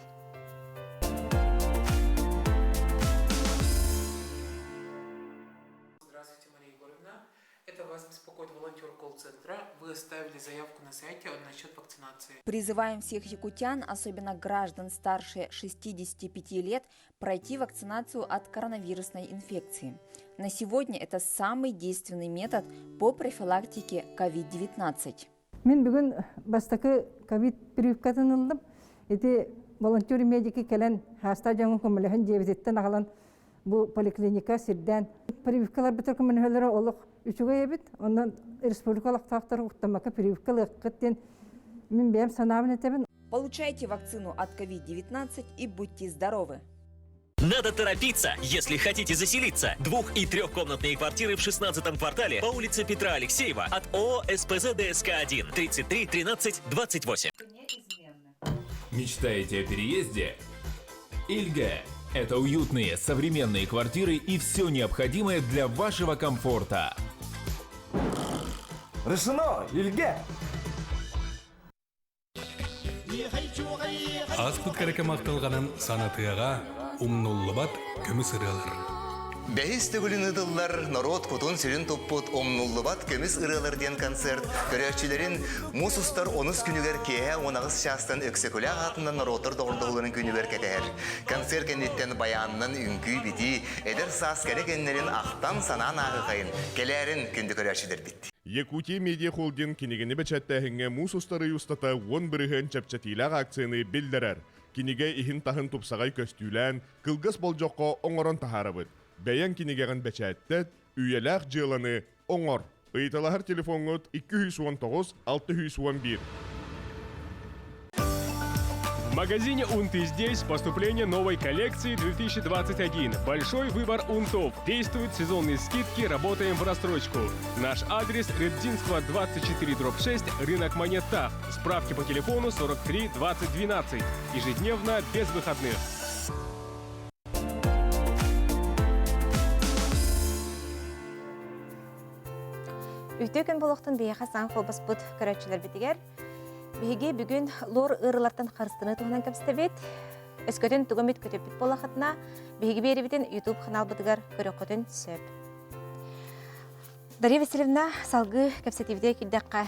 S7: Здравствуйте, Мария Егоровна. Это вас беспокоит волонтер колл-центра. Вы оставили заявку на сайте насчет вакцинации.
S8: Призываем всех якутян, особенно граждан старше 65 лет, пройти вакцинацию от коронавирусной инфекции. На сегодня это самый действенный метод по профилактике COVID-19.
S9: Мин бүгүн бастакы ковид прививкатын ыллым. Ити волонтер медики кэлэн хааста дьоҥҥо көмөлөһөн дьиэбититтэн аҕалан бу поликлиника сирдээн прививкаларбытыр көмөлөһөлөрө олох үчүгэй эбит. Онон республика олохтоохтору уктамакка прививка ылыаххыт диэн мин бэйэм санаабын этэбин.
S8: Получайте вакцину от COVID-19 и будьте здоровы!
S12: Надо торопиться, если хотите заселиться. Двух- и трехкомнатные квартиры в 16 квартале по улице Петра Алексеева от ООО «СПЗ ДСК-1» 33 13 28.
S13: Мечтаете о переезде? Ильга. Это уютные, современные квартиры и все необходимое для вашего комфорта.
S14: Решено, Ильге!
S15: Ааспыт кэрэкэ махталҕанан санатыаҕа умнуллубат көмүс ырыалар.
S16: Бэһис төгүлүн ыытыллар норуот кутун-сүрүн туппут умнуллубат көмүс ырыалар диэн концерт көрөөччүлэрин муус устар онус күнүгэр киэһэ 18 чаастан Өксөкүлээх аатынан норуоттар доҕордоһууларын күнүгэр кэтэһэр. Концерт кэнниттэн байаанынан үҥкүү-битии, эдэр саас кэрэ кэннэрин ахтан-санаан ааһыахайын, кэлээрин күндү көрөөччүлэрбит.
S17: Якутия Медиа Холдинг кинигэни бэчээттээһиҥҥэ муус устар ый устата 10% чэпчэтиилээх акцияны биллэрэр. Кинигэ иһин-таһын тупсаҕай көстүүлээн, кылгас болдьоххо оҥорон таһаарабыт. Бэйэҥ кинигэҕин бэчээттэт, үйэлээх дьыаланы оҥор. Ыйыталаһар телефоҥҥут 219 611.
S3: В магазине «Унты здесь» поступление новой коллекции 2021. Большой выбор унтов. Действуют сезонные скидки, работаем в рассрочку. Наш адрес Рыбдинского 24 6, рынок Монет ТАФ. Справки по телефону 43 20 12. Ежедневно, без выходных.
S1: Үтүө күн болохтун биһиэхэ саҥа холбоспут көрөөччүлэрбитигэр Биһиги бүгүн лор ыарыылартан харыстаныы туһунан кэпсэтэбит. Өскөтүн тугу эмит көтүппүт буоллахытына, биһиги биэрибитин YouTube ханаалбытыгар көрүөххүтүн сөп. Дарья Васильевна, салгыы кэпсэтиибитигэр киирдэххэ,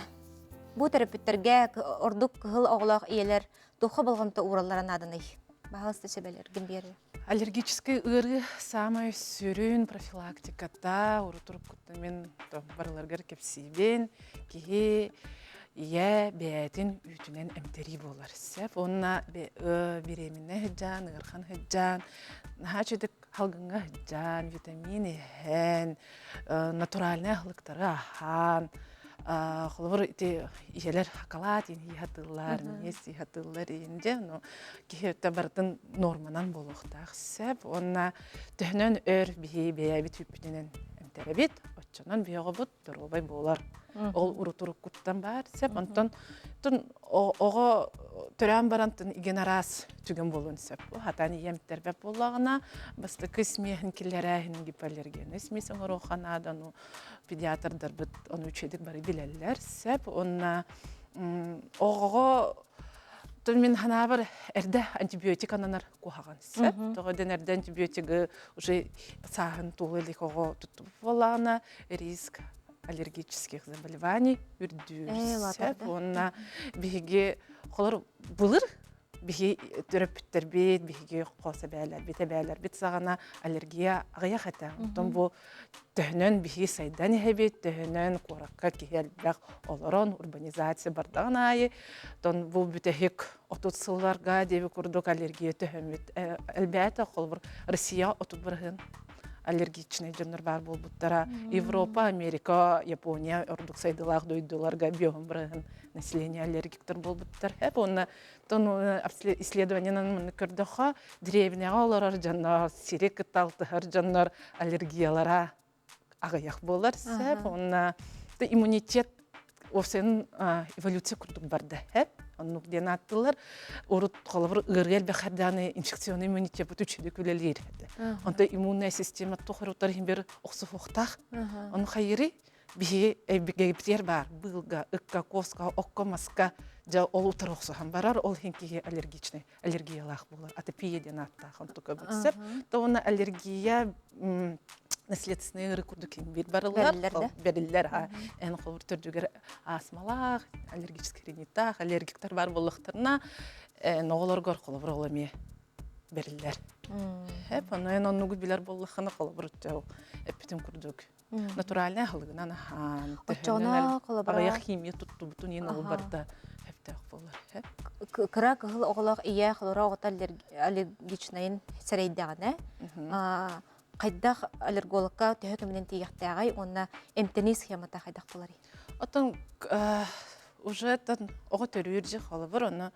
S1: бу төрөппүттэргэ ордук кыһыл оҕолоох ийэлэр туохха болҕомто уураллара нааданый? Баһаалыста сүбэлэргин биэрэр.
S7: Аллергическай ыарыы саамай сүрүн профилактиката урутуруккуттан мин барыларыгар кэпсиибин. Киһи ийэ бэйэтин үүтүнэн эмтэрии буолар сөп. Уонна беременна сылдьан, ыарахан сылдьан, наһаа үчүгэй халгыҥҥа сылдьан, витамин иһэн, натуральнай аһылыктары аһаан, холобур ити ийэлэр шоколад иһин сатыыллар, минньиэс сии сатыыллар иһин дьэ, ну киһи өттө барытын норманан буолуохтаах сөп уонна төһөнөн өр биһи бэйэбит үүппүтүнэн эмтэрэбит, оччонон биһиэҕобут доруобай буолар. Ол урутуруккуттан баар сөп. Онтон оҕо төрөөн баран igen араас түгэн буолуон сөп. Хатан ийэм тэрбэт буоллаҕына, бастакы смеһин киллэрээһин гипоаллергияны смесь оҥоруохха наада, ну педиатрдарбыт ону үчүгэйдик бары билэллэр сөп. Уонна оҕоҕо мин ханаабар эрдэ антибиотик ананар куһаҕан сөп. Тоҕо диэн эрдэ антибиотигы уже сааһын туола илик оҕо туттубут буоллаҕына риск аллергических заболеваний үрдүүр сөп. Уонна биһиги холор былыр биһи төрөппүттэрбит, биһиги хос эбээлэрбит, эбээлэрбит саҕана аллергия аҕыйах этэ. Онтон бу төһөнөн биһиги сайдан иһэбит, төһөнөн куоракка киһи элбэх олорон урбанизация бардаҕын аайы, тон бу бүтэһик 30 сылларга диэби курдук аллергия төһөммүт элбээтэ. Холобур, Россия 30 бырыһын аллергичный дьоннор баар буолбуттара. Европа, Америка, Япония ордук сайдыылаах дойдуларга биоһун бырыһын население аллергиктар буолбуттар. Эп уонна тон исследованиенан маннык көрдөххө, древняҕа олорор дьоннор, сири кытта алтыһар дьоннор аллергиялара аҕыйах буолар сөп. Уонна иммунитет уопсайын эволюция курдук барда эп. Оннук диэн ааттыылар. Урут холобур ыарыы элбэх эрдэҕинэ инфекционный иммунитет үчүгэй үлэлиир. Онто иммунная система тухары иһин бер охсуһуохтаах. Ону хайырый биһиги эбигибитигэр баар быылга, ыкка, куоска, окко, маска дьэ ол утары охсуһан барар, ол иһин киһи аллергичный, аллергиялаах буолар. Атопия диэн ааттаах онтука бүксэп. То уонна аллергия наследственный ыарыы курдук биир барыллар, бэриллэр. Эн холобур төрдүгэр астмалаах, аллергический риниттаах, аллергиктар баар буоллахтарына, оҕолоргор холобур ол эмиэ бэриллэр. Эп, ону эн оннугу билэр буоллаххына холобур эппитим курдук натуральнай аһылыгынан аһаан,
S1: Оччоҕуна холобура
S7: аҕыйах химия туттубутун иһин ол барыта сөптөөх буолар.
S1: Кыра кыһыл оҕолоох ийэ холоро оҕото аллергичнайын сэрэйдэҕинэ, хайдах аллергологка төһө кэминэн тиийиэхтээҕий уонна эмтэнии схемата хайдах буоларый?
S7: Оттон уже оҕо төрүүр дьэ холобур ону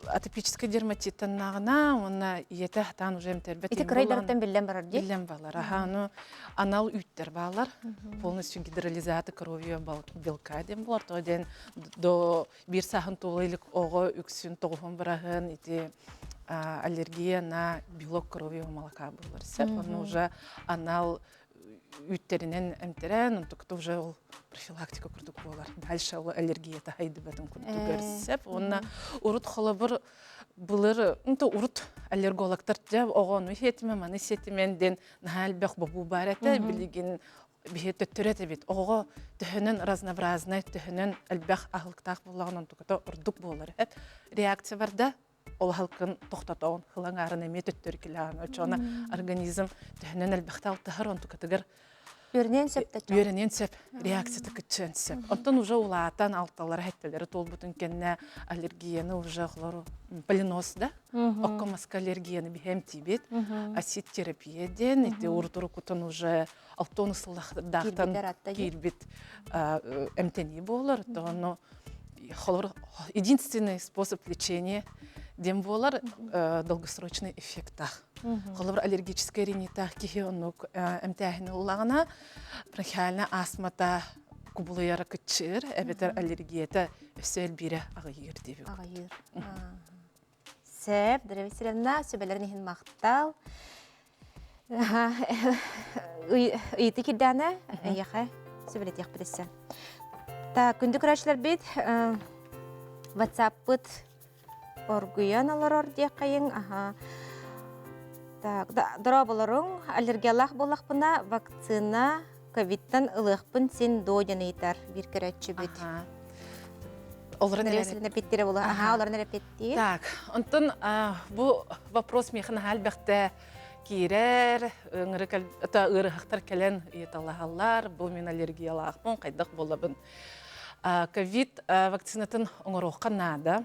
S7: атопическай дерматиттаннаҕына уонна ийэтэ хатаан уже эмтэрбэт
S1: Ити кырайдарыттан биллэн барар дии?
S7: Биллэн балар. Аха, ону анал үүттэр баалар. Полностью гидролизаты крови белка диэн буолар. То диэн до биир сааһын туола илик оҕо үксүн тоҕуһун быраһын ити аллергия на белок коровьего молока буолар сөп. Онно уже анал үүттэринэн эмтэрэн, онтукта уже ол профилактика курдук буолар. Дальше ол аллергията хайдыбатын курдук сөп. Уонна урут холобур былыр, ну урут аллергологтар дьэ оҕону сиэтимэ, маны сиэтимэн диэн наһаа элбэх бобуу баар этэ. Билигин биһи төттөрү этэбит. Оҕоҕо төһөнөн разнообразнай, төһөнөн элбэх аһылыктаах буоллаҕын онтуката ордук буолар. Реакция барда, ол аһылыккын тохтотоҕун, хылаҥаарын эмиэ төттөрү килэҕин. Оччоҕуна организм төһөнөн элбэхтэ алтыһар, онтукатыгар
S1: Үөрэниэн сөп да
S7: Үөрэниэн сөп, реакцията кыччыан сөп. Оттон уже улаатан алталара хэттэлэри туолбутун кэннэ аллергияны уже холору полинос да, окко маска аллергияны биһэм тиибит, асид терапия диэн, ити урутурукутун уже алтон сыллаахтан киирбит эмтэнии буолар. Тоҕону холор единственный способ лечения диэн буолар долгосрочный эффектаах. Холобур аллергическай риниттаах киһи оннук эмтээһини ыллаҕына бронхиальнай астмата кубулуйара кыччыыр, эбэтэр аллергията өссө элбиирэ аҕыйыыр диэбит.
S1: Аҕыйыыр. Сөп, Дарья Васильевна, сүбэлэрин иһин махтал. Ыйыты кирдээнэ, эйиэхэ сүбэлэтиэхпит өссө. Так, күндү көрөөччүлэрбит, WhatsApp-пыт оргуйан олорор диэххэйиҥ. Аха. Так, дорооболоруҥ, аллергиялаах буоллахпына, вакцина ковидтан ылыахпын син дуо диэн ыйытар биир көрөөччүбүт.
S7: Олорон
S1: эппиттире була. Аха, олорон эппиттиир.
S7: Так, онтон бу вопрос миэхэ наһаа элбэхтэ киирэр, ыарыһахтар кэлэн ыйыталаһаллар, бу мин аллергиялаахпын, хайдах буолабын. Ковид вакцинатын оҥоруохха наада.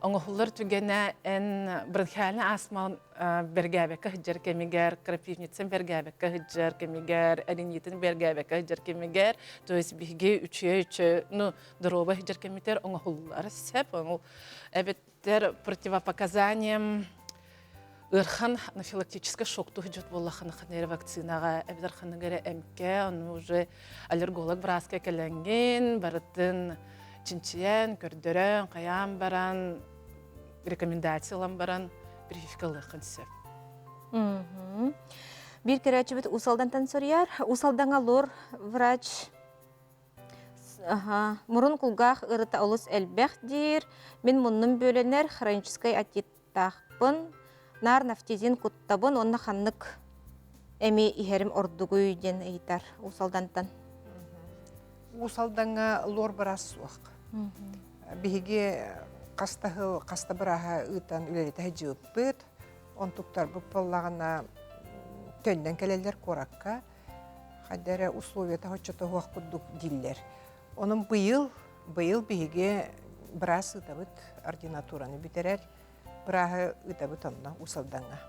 S7: Оҥоһуллар түгэнэ эн бронхиальнай астма бэргээбэккэ сылдьар кэмигэр, крапивницын бэргээбэккэ сылдьар кэмигэр, эринитин бэргээбэккэ сылдьар кэмигэр, то есть биһиги үчүгэй ну, доруобай сылдьар кэмитэр оҥоһуллар сөп. Ол эбэттэр противопоказанием ыархан анафилактическай шокту сылдьыт буоллаххына ханна вакцинаҕа эбэтэр ханнык эрэ эмкэ, ону уже аллерголог бырааска кэлэҥҥин барытын чинчийэн, көрдөрөн, хайаан баран, рекомендация ылан баран прививка ылыаххын сөп.
S1: Биир көрөөччүбүт Уус Алдантан суруйар. Уус Алдаҥа лор врач мурун кулгаах ырыта олус элбэх диир. Мин муннум бүөлэнэр хроническай отиттаахпын. Наар нафтизин куттабын уонна ханнык эми иһэрим ордугуй диэн ыйытар Уус Алдантан.
S2: Уус Алдаҥҥа лор быраас суох. Биһиги хаста сыл хаста бырааһа ыытан үлэлэтэ сылдьыбыппыт. Онтуктарбыт буоллаҕына төннөн кэлэллэр куоракка. Хайда эрэ условията оччото суох курдук дииллэр. Онон быйыл, быйыл биһиги быраас ыытабыт, ординатураны бүтэрэр. Бырааһы ыытабыт онно Уус Алдаҥҥа.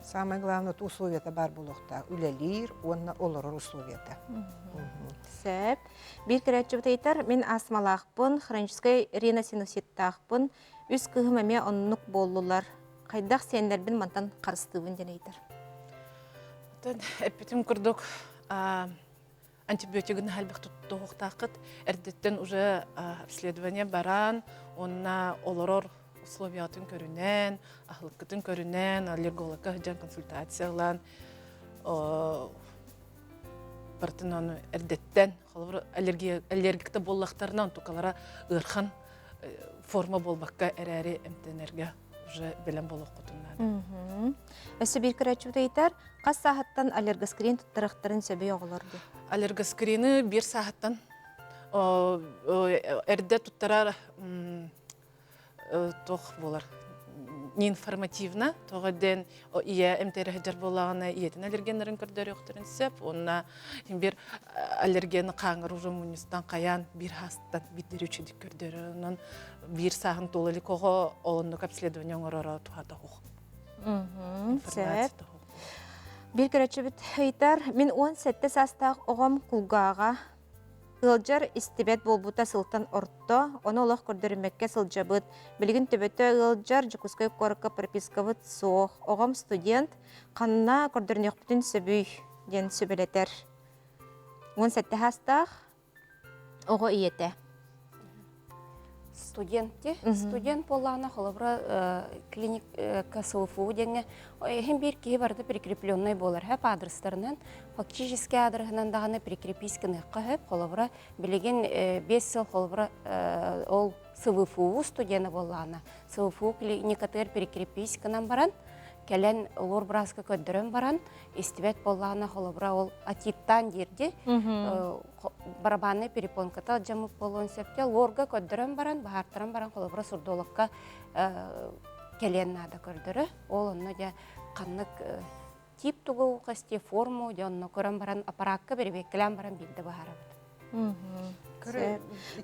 S2: Самое главное, условията баар буолуохтаах. Үлэлиир уонна олорор условията.
S1: Сөп. Биир көрөөччүбүт ыйытар, мин астмалаахпын, хроническай риносинуситтаахпын, үс кыыһым эмиэ оннук буоллулар. Хайдах сиэннэрбин мантан харыстыыбын диэн ыйытар.
S7: Эппитим курдук, антибиотигын элбэх туттуохтааххыт. Эрдэттэн уже обследование баран, уонна олорор условиятын көрүнэн, аһылыккытын көрүнэн, аллергологка сылдьан консультация ылан, барытын ону эрдэттэн, холобур, аллергия, аллергикта буоллахтарына, онтукалара ыархан форма буолбакка эрээри эмтэнэргэ уже бэлэм буолуоххутун наада.
S1: Өссө биир көрөөччүбүт ыйытар, хас сааһыттан аллергоскрин туттарыахтарын сөбүй оҕолор диэн?
S7: Аллергоскрины биир сааһыттан эрдэ туттарар туох буолар неинформативно тоҕо диэн ийэ эмтэрэ сылдьар буоллаҕына ийэтин аллергеннарын көрдөрүөхтэрин сөп уонна биир аллергены хааҥҥар уже мунньустан хайаан биир хаастан биирдэр үчүгдүк көрдөрөр онон биир сааһын туола илик оҕо оннук обследование оҥороро туһата суох.
S1: Сөп. Биир көрөөччүбүт ыйытар, мин 17 саастаах оҕом кулгааҕа ыалдьар истибэт буолбута сылтан орто, ону олох көрдөрүммэккэ сылдьабыт. Билигин төбөтө ыалдьар, Дьокуускай куоракка пропискабыт суох. Оҕом студент, ханна көрдөрүнүөхпүтүн сөбүй диэн сүбэлэтэр. 17 саастаах оҕо ийэтэ.
S11: Студент те. Студент буоллаҕына холобура клиник КСУФУ диэҥҥэ иһин биир киһи барыта прикрепленный буолар хөп адрестарынан фактически адрыһынан даҕаны прикрепись гыныахха хөп холобура билигин 5 сыл холобура ол СВФУ студена буоллаҕына СВФУ клиникатыгар прикрепись гынан баран кэлэн лор бырааска көрдөрөн баран истибэт буоллаҕына холобура ол атиттаан диирди барабаннай перепонката алдьаммыт буолуон сөптө лорга көрдөрөн баран баһаартаран баран холобура сурдологка кэлиэн наада көрдөрө ол онно дьэ ханнык тип тугу хасти форму дьэ онно көрөн баран аппараакка бэрэбиэккэлээн баран биирдэ баһарабыт.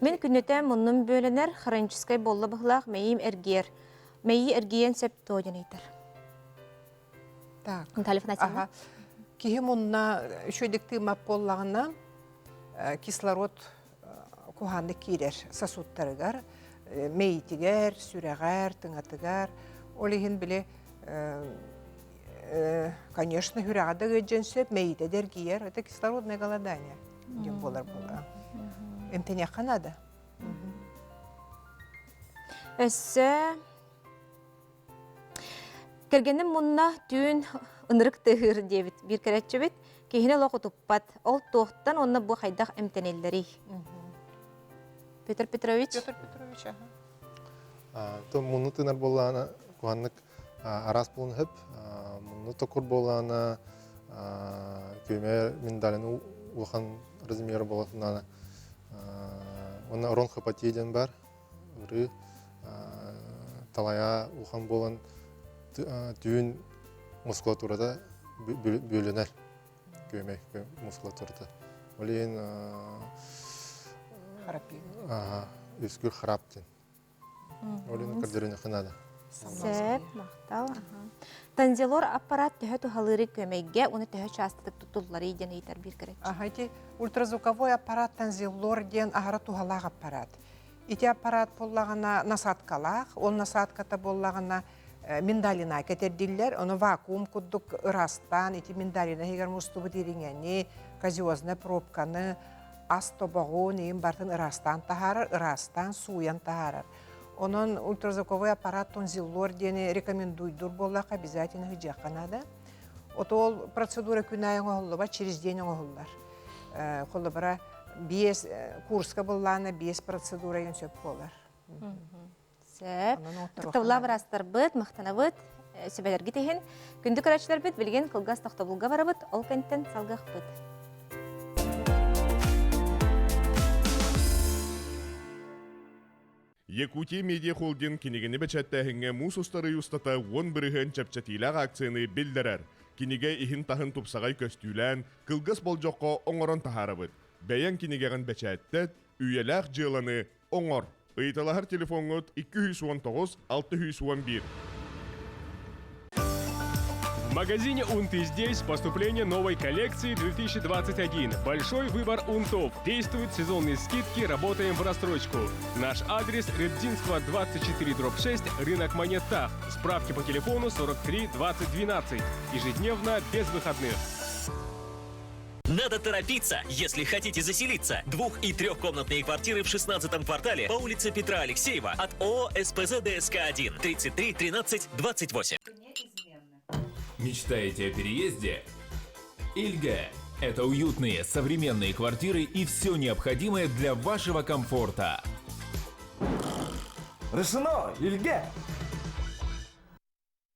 S1: Мин күннэтэ муннум бүөлэнэр хроническай буолла быһылаах мэйиим эргиэр. Мэйии эргийэн сөп туо диэн ыйытар.
S2: Так. Ага. Киһи мунна үчүгэйдик тыыммат буоллаҕына кислород куһааннык киирэр сосудтарыгар, мэйиитигэр, сүрэҕэр, тыҥатыгар. Ол иһин били конечно, сүрэҕэ да ыалдьыан сөп, мэйиитэ да эргийэр. Это кислородное голодание диэн буолар буолла. Эмтэниэххэ наада.
S1: Өссө Кэргэним мунна түүн ынырык тыаһыыр диэбит биир кэрэтчибит киһини олох утуппат. Ол туохтан уонна бу хайдах эмтэниллэрий? Петр Петрович?
S2: Петр Петрович,
S14: аха. То мунну тыынар буоллаҕына куһаннык араас буолун сөп. Мунну токур буоллаҕына күөмэ миндалин улахан размера буолатынана уонна ронхопатия диэн бар. Ырыы талайа улахан буолан түүн мускулатурата бүөлэнэр күөмэй мускулатурата. Ол иһин үскүр харап диэн. Ол иһин көрдөрүнүөххэ наада.
S1: Сөп, махтал. Танзелор аппарат төһө туһалыырый көмөйгө уонна төһө чаастатык тутулларый диэн ыйытар биир көрөччү.
S2: Аха, ити ультразвуковой аппарат танзеллор диэн аһара туһалаах аппарат. Ити аппарат буоллаҕына насадкалаах, ол насадката буоллаҕына миндалина кэтэрдиллэр, ону вакуум курдук ырастаан ити миндалина иһигэр мустубут ириҥэни, казиозная пробканы, ас тобоҕун иин барытын ыраастаан таһаарар, ыраастаан сууйан таһаарар. Онон ультразвуковой аппарат тонзиллор диэни рекомендуйдур буоллахха обязательно сыдьыахха наада. Ото ол процедура күн аайы оҥоһуллубат, через день оҥоһуллар. Холобура, биэс курска быллаана биэс процедура деген сөп буолар.
S1: Сөп. Ытыктабыллаах быраастарбыт, махтанабыт сүбэлэргит иһин. Күндү көрөөччүлэрбит билигин кылгас тохтобулга барабыт, ол кэнниттэн салгыахпыт.
S17: Якутия Медиа Холдинг кинигэни бэчээттээһиҥҥэ муус устар ый устата 10% чэпчэтиилээх акцияны биллэрэр. Кинигэ иһин-таһын тупсаҕай көстүүлээн, кылгас болдьоххо оҥорон таһаарабыт. Бэйэҥ кинигэҕин бэчээттэт, үйэлээх дьыаланы оҥор! Ыйыталаһар телефоҥҥут 219 611.
S3: В магазине «Унты здесь» поступление новой коллекции 2021. Большой выбор унтов. Действуют сезонные скидки, работаем в рассрочку. Наш адрес Рыбдинского 24 6, рынок Монет Тах. Справки по телефону 43 20 12. Ежедневно, без выходных.
S12: Надо торопиться, если хотите заселиться. Двух- и трехкомнатные квартиры в 16 квартале по улице Петра Алексеева от ООО «СПЗ ДСК-1» 33 13 28.
S13: Мечтаете о переезде? Ильга – это уютные, современные квартиры и все необходимое для вашего комфорта.
S18: Решено, Ильге!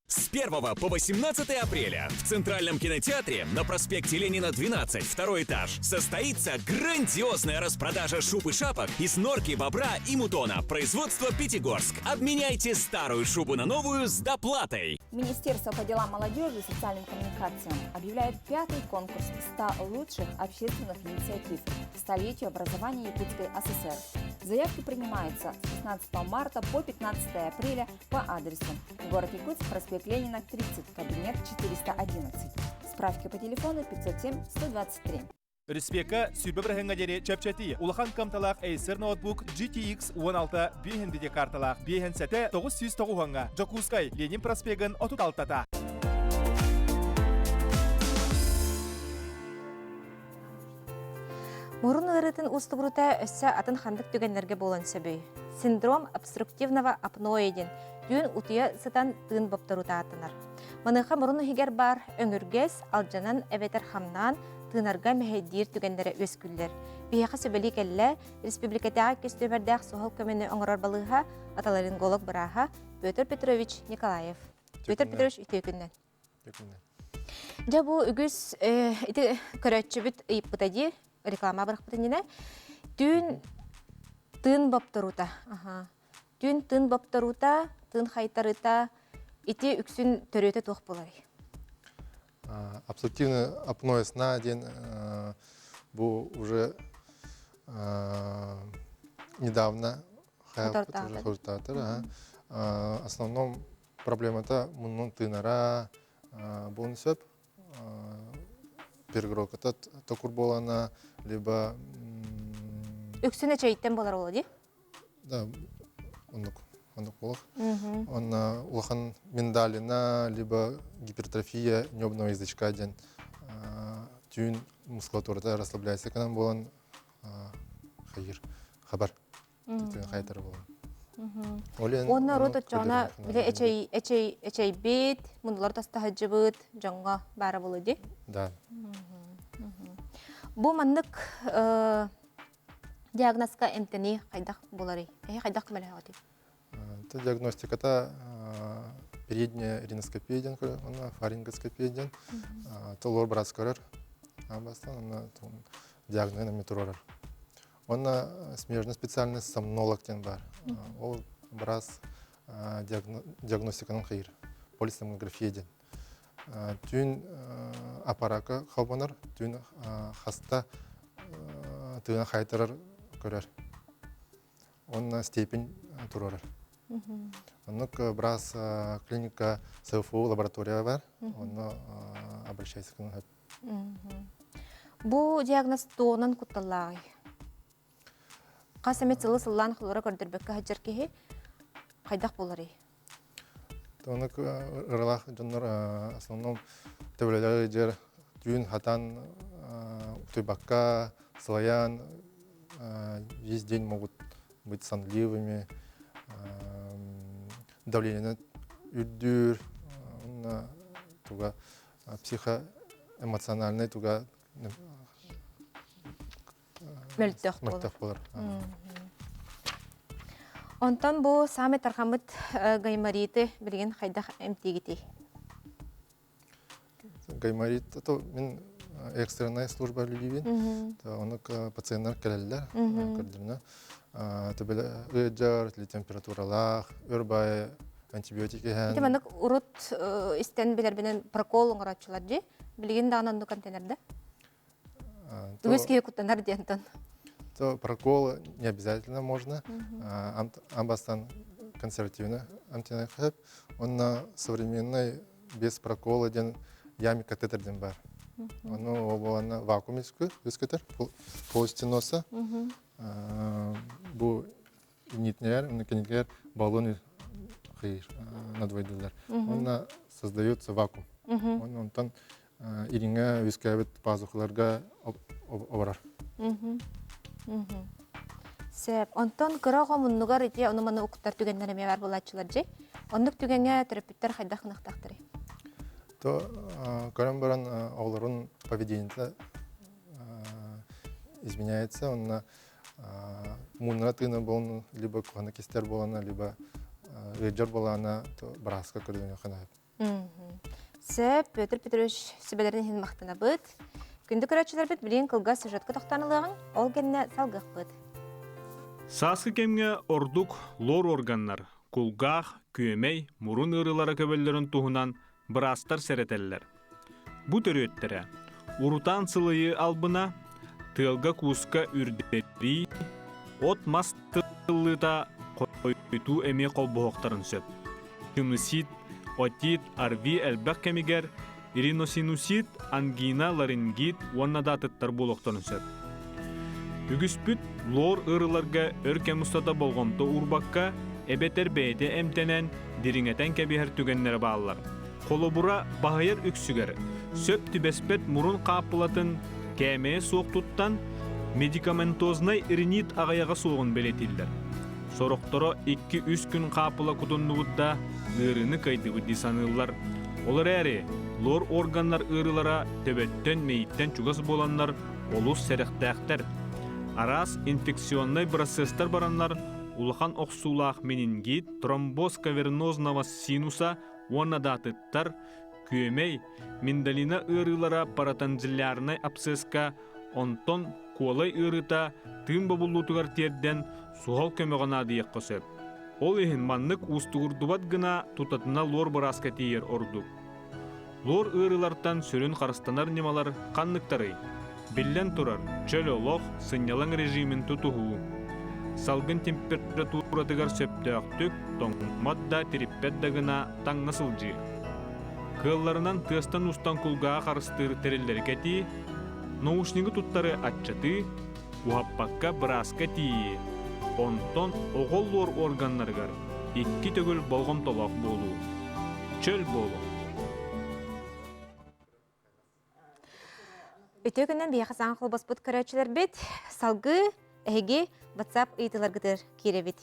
S12: С 1 по 18 апреля в Центральном кинотеатре на проспекте Ленина 12, второй этаж, состоится грандиозная распродажа шуб и шапок из норки, бобра и мутона производства Пятигорск. Обменяйте старую шубу на новую с доплатой.
S8: Министерство по делам молодежи и социальным коммуникациям объявляет пятый конкурс 100 лучших общественных инициатив к столетию образования Якутской ССР. Заявки принимаются с 16 марта по 15 апреля по адресу город Якутск, проспект Ленина, 30, кабинет 411. Справки по телефону 507 123.
S19: Республика сүүрбэ бырыһыаҥҥа диэри чэпчэтии. Улахан кыамталаах Acer ноутбук GTX 16 биэһин видеокарталаах биэһин сэтэ 909-ҥа Дьокуускай, Ленин проспегын 36-та.
S1: Мурун ыарыытын уустугуруута өссө атын ханнык түгэннэргэ буолан сөбүй? Синдром обструктивного апноэ диэн түүн утуйа сытан тыын бопторуута ааттанар. Маныаха мурун иһигэр баар өҥүргэс, алдьанан эбэтэр хамнаан тыынарга мэһэйдиир түгэннэрэ үөскүүллэр. Биһиэхэ сүбэлии кэллэ республикатааҕы көстүүмэрдээх суһал көмөнү оҥорор балыыһа отоларинголог бырааһа Петр Петрович Николаев. Петр Петрович үтүө күннэн. Дьэ бу үгүс ити көрөөччүбүт ыйыппыта дии реклама бырахпыт иннинэ түүн тыын бопторуута түүн тыын бопторуута тыын хайтарыыта ити үксүн төрүөтэ туох буоларый?
S14: Абсолютивный апноэ сна диэн бу уже недавно уже основном проблемата муннун тыынара буолун сөп перегородката токур буолана либо
S1: үксүн эчэйиттэн буолар ол дии
S14: да оннук оннук буолар онно улахан миндалина либо гипертрофия небного язычка диэн түүн мускулатурата расслабляется гынан буолан хайыр хабар Хайдары болон.
S1: Уонна урут оччоҕуна бile эчэй эчэй эчэйбит, мундулар тастаһыдьыбыт дьоҥҥо баара буолуо дии.
S14: Да.
S1: Бу маннык диагнозка эмтэнии хайдах буоларый? Эһи хайдах көмөлөһөҕүтүй?
S14: Это диагностиката передняя риноскопия диэн онно фарингоскопия диэн толор быраас көрөр. Бастаан онно диагноһын эмиэ туруорар. Уонна смежный специальность сомнолог диэн баар. Ол быраас диагностиканан хайыр. Полисомнография диэн. Түүн аппаракка холбонор, түүн хаста тыына хайтарар көрөр. Уонна степень туруорар. Оннук быраас клиника СФУ лаборатория бар. Онно обращайся гына
S1: Бу диагноз туонан кутталлааҕый? Хас эмит сылы сыллаан холоро көрдөрбөккө сылдьар киһи хайдах буоларый?
S14: Оннук ыралаах дьоннор основном төбөлөлөр дьэр түүн хатан утуйбакка сылайан весь день могут быть сонливыми, давление үрдүүр, уонна туга психоэмоциональный туга
S1: мөлтөх
S14: буолар.
S1: Онтон бу саамай тархаммыт гаймориты билигин хайдах эмтиигитий?
S14: Гайморит то мин экстренная служба үлэлиибин. Ону пациенттар кэлэллэр көрдөрүнэ. Төбөлө ыалдьар, температуралаах, өр баай антибиотик иһэн.
S1: Ити маннык урут истэн билэрбинэн прокол оҥорооччулар дии. Билигин даҕаны оннук эмтэнэр да? Үгүс киһи куттанар диэнтэн.
S14: То прокол не обязательно можно. Амбастан консервативно антинахып. Онно современный без прокола диэн ями катетер диэн бар. Ону ол буоланна вакуум үскөтөр, полости носа. Бу нитнер, кинилер баллон хыйыр надвойдылар. Онно создается вакуум. Онтон ириҥэ үөскээбит пазухаларга оборор.
S1: Сөп. Онтон кыра оҕо муннугар ити ону-маны уктар түгэннэр эмиэ баар буолааччылар дьи. Оннук түгэҥҥэ төрөппүттэр хайдах гынахтахтарый?
S14: То көрөн баран оҕолорун поведениета изменяется, онно муннара тыына буолан, либо кухана кистер буолана, либо ыалдьар буолана, то бырааска көрдөнүөххэ наада.
S1: Сөп, Петр Петрович сүбэлэрин иһин махтанабыт. Күндү көрөөччүлэрбит билигин кылгас сюжетка тохтоон ылыаҕыҥ, ол кэннэ салгыахпыт.
S18: Сааскы кэмҥэ ордук лор органнар, кулгаах, күөмэй, мурун ыарыылара көбөллөрүн туһунан быраастар сэрэтэллэр. Бу төрүөттэрэ урутаан сылыйыы албына, тыалга-кууска үрдэрии, от-мас тыллыыта хойутуу эмиэ холбоһуохтарын сөп. Синусит, отит, ОРВИ элбэх кэмигэр риносинусит, ангина, ларингит уонна да атыттар буолуохтарын сөп. Үгүспүт лор ыарыыларга өр кэм устата болҕомто уурбакка, эбэтэр бэйэтэ эмтэнэн, дириҥэтэн кэбиһэр түгэннэрэ бааллар. Холобура, баһыйар үксүгэр сөп түбэспэт мурун хааппылатын кээмэйэ суох туттан, медикаментознай ринит аҕыйаҕа суоҕун бэлиэтииллэр. Сорохторо 2-3 күн хаапыла кутуннубут да, ыарыыны кыайдыбыт дии саныыллар. Ол эрээри, лор органнар ыарыылара төбөттөн, мэйиттэн чугас буоланнар олус сэрэхтээхтэр. Араас инфекционнай бырассыастар бараннар улахан охсуулаах менингит, тромбоз кавернозного синуса уонна да атыттар, күөмэй, миндалина ыарыылара паратонзиллярнай абсцесска, онтон куолай ыарыыта тыын бобуллуутугар тиэрдэн суһал көмөҕө наадыйыахха сөп. Ол иһин маннык уустугурдубат гына тутатына лор бырааска тиийэр ордук. Лор ыарыылартан сүрүн харыстанар ньымалар ханныктарый? Биллэн турар, чөл олох, сынньалаҥ режимин тутуһуу. Салгын температуратыгар сөптөөхтүк, тоҥмот да, тириппэт да гына таҥна сылдьыы. Кыалларынан тыастан-устан кулгааҕы харыстыыр тэриллэри кэтии, наушнигы туттары аччатыы, уһаппакка бырааска тиийии, онтон оҕо лор органнарыгар икки төгүл болҕомтолоох буолуу. Чөл буолуҥ!
S1: Үтүө күннэн биһиэхэ саҥа холбоспут көрөөччүлэрбит салгыы эһиги WhatsApp ыйытыыларгытыгар киирэбит.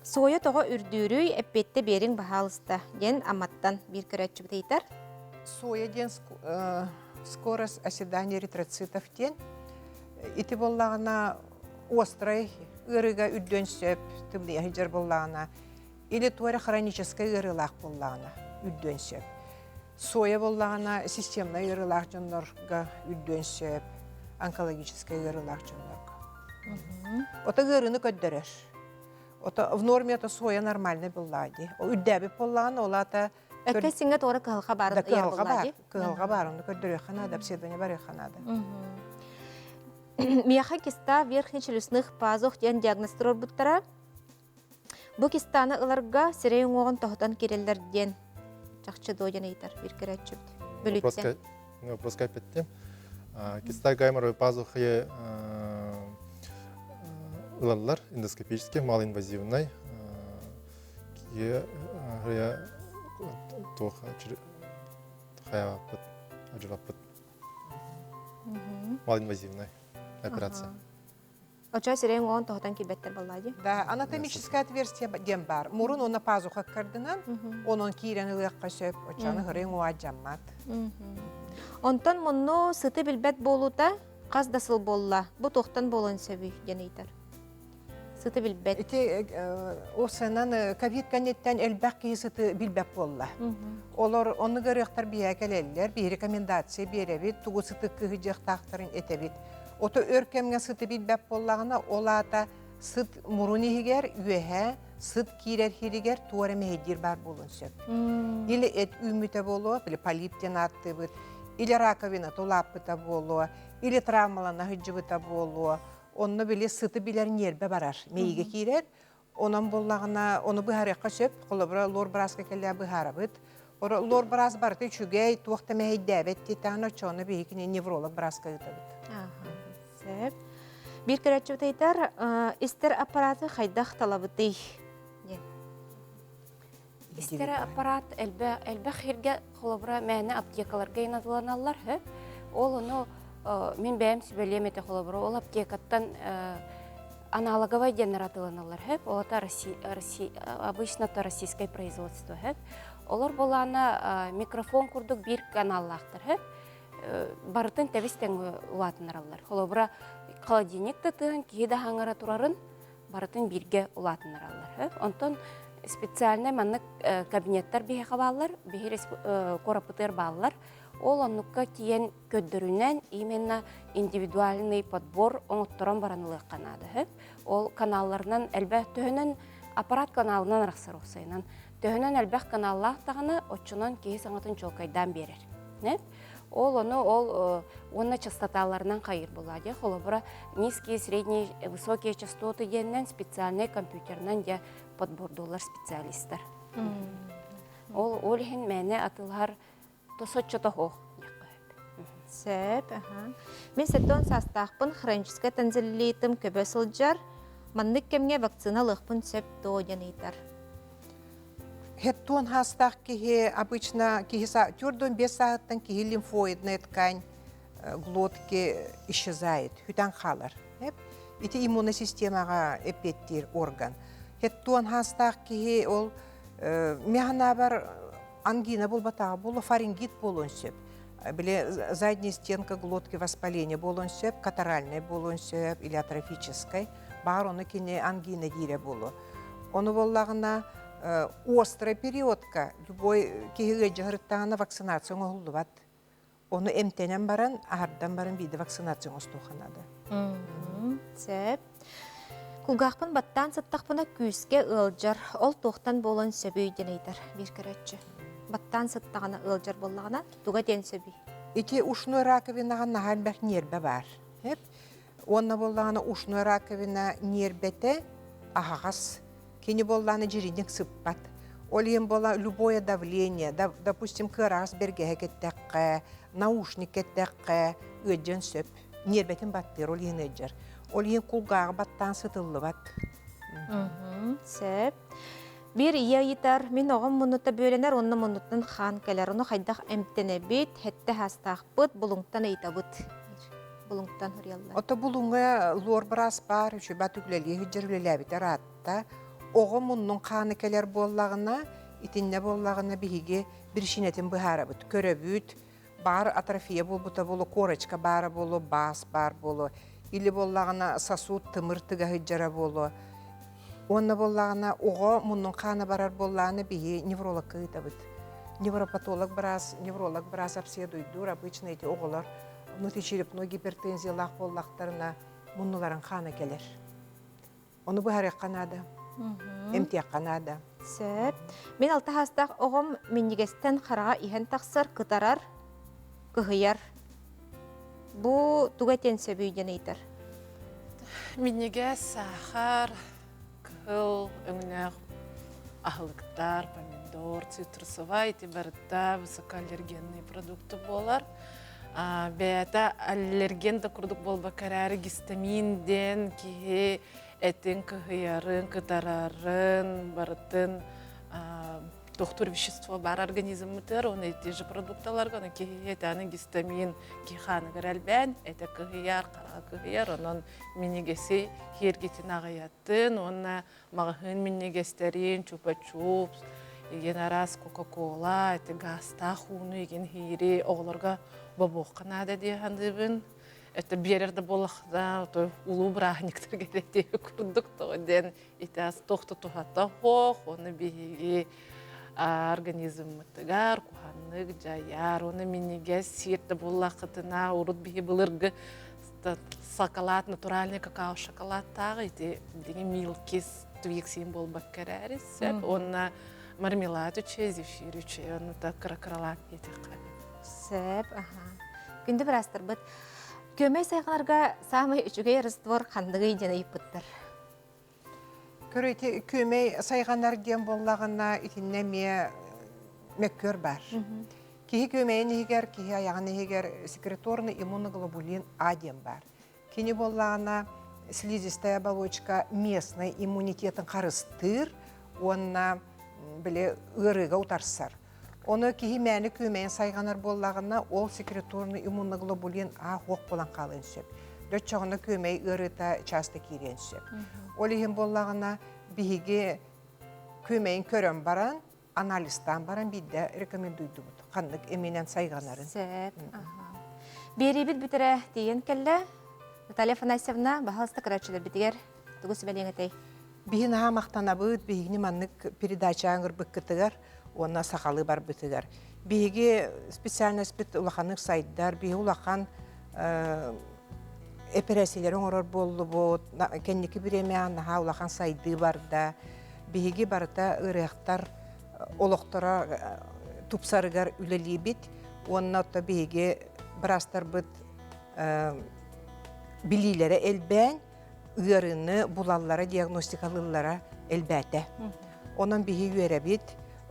S1: Суойа тоҕо үрдүүрүй, эппиэттэ биэриҥ баһаалыста диэн Амматтан биир көрөөччүбүт ыйытар.
S2: Суойа диэн скорость оседания эритроцитов диэн ити буоллаҕына острай ыарыыга үрдүөн сөп, тымныйа сылдьар буоллаҕына или туора хроническай ыарыылаах буоллаҕына үрдүөн сөп. Соя буоллаҕына системнай ыарыылаах дьоннорго үрдүөн сөп, онкологическай ыарыылаах дьоннорго. Ото ыарыыны көрдөрөр. Ото в норме ото соя нормальный буоллаҕа дии. Үрдээбит буоллаҕына ол аата
S1: Өккө сиҥэ туора кыһалҕа баарын ыйар
S2: буоллаҕа дии. Кыһалҕа баар, ону көрдөрүөххэ наада, обследование барыахха наада.
S1: Миэхэ киста верхнечелюстных пазух диэн диагноз туруорбуттара. Бу кистаны ыларга сирэй уҥуоҕун тоһутан киирэллэр диэн чахчы дуо диэн ыйытар биир көрөөччүбүт. Бүлүүттэн.
S14: Вопроска эппиттим. Киста гайморовой пазухи ылаллар эндоскопический, малоинвазивный. Туох хайабаппыт, ажыбаппыт. Малоинвазивная операция.
S1: Очо сирэйин уон тоһутан киирбэттэр буоллаа дии.
S2: Да, анатомическое отверстие диэн баар. Мурун уонна пазуха кардынан, онон киирэн ылыахха сөп, оччону хырыҥ уаадьаммат.
S1: Онтон мунну сыты билбэт буолуута хас да сыл буолла. Бу туохтан буолуон сөбүй диэн ыйытар. Сыты билбэт.
S2: Ити осынан ковид кэнниттэн элбэх киһи сыты билбэт буолла. Олор онну көрүөхтэр биһэ кэлэллэр, биһи рекомендация биэрэбит, тугу сыты кыһы дьыахтаахтарын этэбит. Ото өр кэмҥэ сыты билбэт буоллаҕына, ол аата сыт мурун иһигэр, үөһэ, сыт киирэр иһигэр туора мэһэйдиир баар буолуон сөп. Или эт үүммүтэ буолуо, или полип диэн ааттыыбыт, или раковина тулааппыта буолуо, или травмалана сылдьыбыта буолуо. Онно били сыты билэр ньиэрбэ барар, мэйигэ киирэр. Онон буоллаҕына, ону быһаарыахха сөп. Холобура, лор бырааска кэллээ быһаарабыт. Лор быраас барыта үчүгэй, туох да мэһэйдээбэт диэтэҕинэ, оччоҕуна биһиги невролог бырааска ыытабыт.
S1: Сөп. Биир көрөөччүбүт ыйытар, истэр аппараты хайдах талабытый? диэн.
S11: Истэр аппарат элбэх сиргэ холобура мээнэ аптекаларга инатыланаллар хөп. Ол ону мин бэйэм сүбэлиэм этэ холобура ол аптекаттан аналоговай диэннэр атыланаллар хөп. Ол это обычно это российское производство хөп. Олор болаана микрофон курдук биир каналлаахтар хөп. Барытын тэбис тэҥ улаатынараллар. Холобура холодильник да тыаһын киһи да хаҥара турарын барытын бииргэ улаатыннараллар. Онтон специальнай маннык кабинеттар биһиэхэ бааллар, биһи куораппытыгар бааллар. Ол оннукка тиийэн көрдөрүнэн именно индивидуальный подбор оҥотторон баран ылыахха наада. Ол каналларынан элбэх төһөнөн аппарат каналынан арахсар уопсайынан. Төһөнөн элбэх каналлаах даҕаны оччонон киһи саҥатын чуолкайдаан биэрэр. Ол ону ол уонна частоталарынан хайыр буолла дии. Холобура, низкие, средние, высокие частоты диэннэн специальный компьютерынан дьэ подбордуулар специалистар. Ол ол иһин мээнэ атылаһар соччото суох
S1: Сөп, аха. Мин 70 саастаахпын, хроническай тонзиллитым көбө сылдьар. Маннык кэмҥэ вакцина ылыахпын сөп дуо диэн ыйытар.
S2: Хеттон хаастаах киһи обычно киһи 45 сааһыттан киһи лимфоидная ткань. глотки исчезает, хүтэн хаалар. Ити иммунный системаҕа эппиэттиир орган. Хеттуон хаастаах киһи ол механабар ангина буолбатаҕа буолуо, фарингит буолуон сөп. Били задняя стенка глотки воспаление буолуон сөп, катаральный буолуон сөп или атрофическай. Баар ону кини ангина диирэ буолуо. Ону буоллаҕына острый периодка любой киһи ыалдьыһырыттаҕына вакцинация оҥоһуллубат. Ону эмтэнэн баран, аһардан баран биирдэ вакцинация оҥостуохха наада.
S1: Сөп. Кулгаахпын баттаан сыттахпына күүскэ ыалдьар. Ол туохтан буолуон сөбүй диэн ыйытар биир көрөөччү. Баттаан сыттаҕына ыалдьар буоллаҕына, туга диэн сөбүй?
S2: Ити ушной раковинаҕа наһаа элбэх ньиэрбэ баар. Уонна буоллаҕына ушной раковина ньиэрбэтэ аһаҕас. Кини буоллаҕына дьириник сыппат. Ол иһин буола любое давление, допустим, кыараҕас бэргэһэ кэттэххэ, наушник кэттэххэ ыалдьыан сөп. Ньиэрбэтин баттыыр, ол иһин ыалдьар. Ол иһин кулгааҕы баттаан сытыллыбат.
S1: Сөп. Биир ийэ ыйытар, мин оҕом муннута бүөлэнэр уонна муннуттан хаан кэлэр. Ону хайдах эмтэнэбит, сэттэ саастаахпыт, булуҥтан ыйытабыт. Булуҥтан суруйаллар.
S2: Ото булуҥҥа луор быраас баар, үчүгэй үлэлии сылдьар үлэлээбитэ ыраатта. Оҕо муннун хаана кэлэр буоллаҕына, итиннэ буоллаҕына биһиги биричиинэтин быһаарабыт, көрөбүт, баар атрофия буолбута буолуо, корочка баара буолуо, баас баар буолуо, или буоллаҕына сосуд тымыр тыга сылдьара буолуо. Уонна буоллаҕына оҕо муннун хаана барар буоллаҕына биһи неврологка ыытабыт. Невропатолог быраас, невролог быраас обследуйдуур обычно эти оҕолор внутричерепной гипертензиялаах буоллахтарына муннуларын хаана кэлэр. Ону быһарыахха наада. Эмтиэххэ наада.
S1: Сөп. Мин алта саастаах оҕом минньигэстэн хараҕа иһэн тахсар, кытарар, кыһыйар. Бу туга этиэн сөбүй диэн ыйытар.
S7: Минньигэс, саахар, кыһыл өҥнөөх аһылыктар, помидор, цитрусовай ити барыта высокоаллергенные продукты буолар. Бэйэтэ аллерген да курдук буолбакка эрээри гистамин диэн киһи этин кыһыйарын, кытарарын, барытын тохтуур вещество бар организммытыгар, оны эти же продукталарга, оны киһи этаны гистамин киһи хааныгар элбээн, этэ кыһыйар, хараҕа кыһыйар, онон минигэси хиэргитин аҕыйаттын уонна маҕаһыын минньигэстэрин, чупа-чупс, игин араас кока-кола, эти гаастаах ууну игин хиири оҕолорго бобуохха наада дии саныыбын. Это биэрэр да буоллахына, улуу бырааһынньыктарга эрэ курдук тоҕо диэн итээс туох да туһата суох, уонна биһиги организммытыгар куһаннык дьайар, уонна минньигэс сиир да буоллаххытына, урут биһи былыргы шоколад, натуральный какао шоколадтаах ити билигин милкис твиксин буолбакка эрээри сөп уонна мармелад үчүгэй, зефир үчүгэй, онно да кыра-кыралаан диэтэххэ.
S1: Сөп, аха. Күндү быраастарбыт, көмөй сайҕанарга саамай үчүгэй раствор ханныгый диэн ыйыппыттар.
S2: Көр ити күөмэй сайҕанар диэн буоллаҕына итиннэ эмиэ мөккүөр баар. Киһи күөмэйин иһигэр, киһи айаҕын иһигэр секреторный иммуноглобулин А диэн баар. Кини буоллаҕына слизистая оболочка местный иммунитетын харыстыыр уонна били ыарыыга утарсар. Ону киһи мээнэ күөмэйин сайҕанар буоллаҕына, ол секреторный иммуноглобулин А суох буолан хаалыан сөп. Доччоҕуна күөмэй ыарыыта часто киириэн сөп. Ол иһин буоллаҕына, биһиги күөмэйин көрөн баран, анализтаан баран биирдэ рекомендуйдубут. Ханнык эминэн сайҕанарын.
S1: Сөп. Биэриибит бүтэрэ тиийэн кэллэ. Наталья Афанасьевна, баһаалыста көрөөччүлэрбитигэр тугу сүбэлиэҥ этэй?
S2: Биһи наһаа махтанабыт, биһигини маннык передача ыҥырбыккытыгар уонна сахалыы барбытыгар. Биһиги специальностьпыт улаханнык сайдар, биһи улахан эпэрээссийэлэри оҥорор буоллубут, кэнники бириэмэҕэ наһаа улахан сайдыы барда. Биһиги барыта ыарыһахтар олохторо тупсарыгар үлэлиибит уонна отто биһиги быраастарбыт билиилэрэ элбээн, ыарыыны булаллара, диагностикалыыллара элбээтэ. Онон биһи үөрэбит.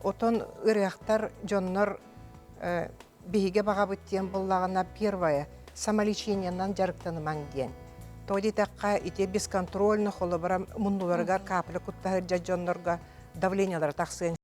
S2: Отон ырыахтар дьоннор биһиги баҕабыт диэн буллаҕына первое самолечениенан дьарыктанымаҥ диэн. Тоҕо диэтэххэ ити бесконтрольно холобура муннуларыгар капля куттаһыр дьоннорго давлениелара тахсыан.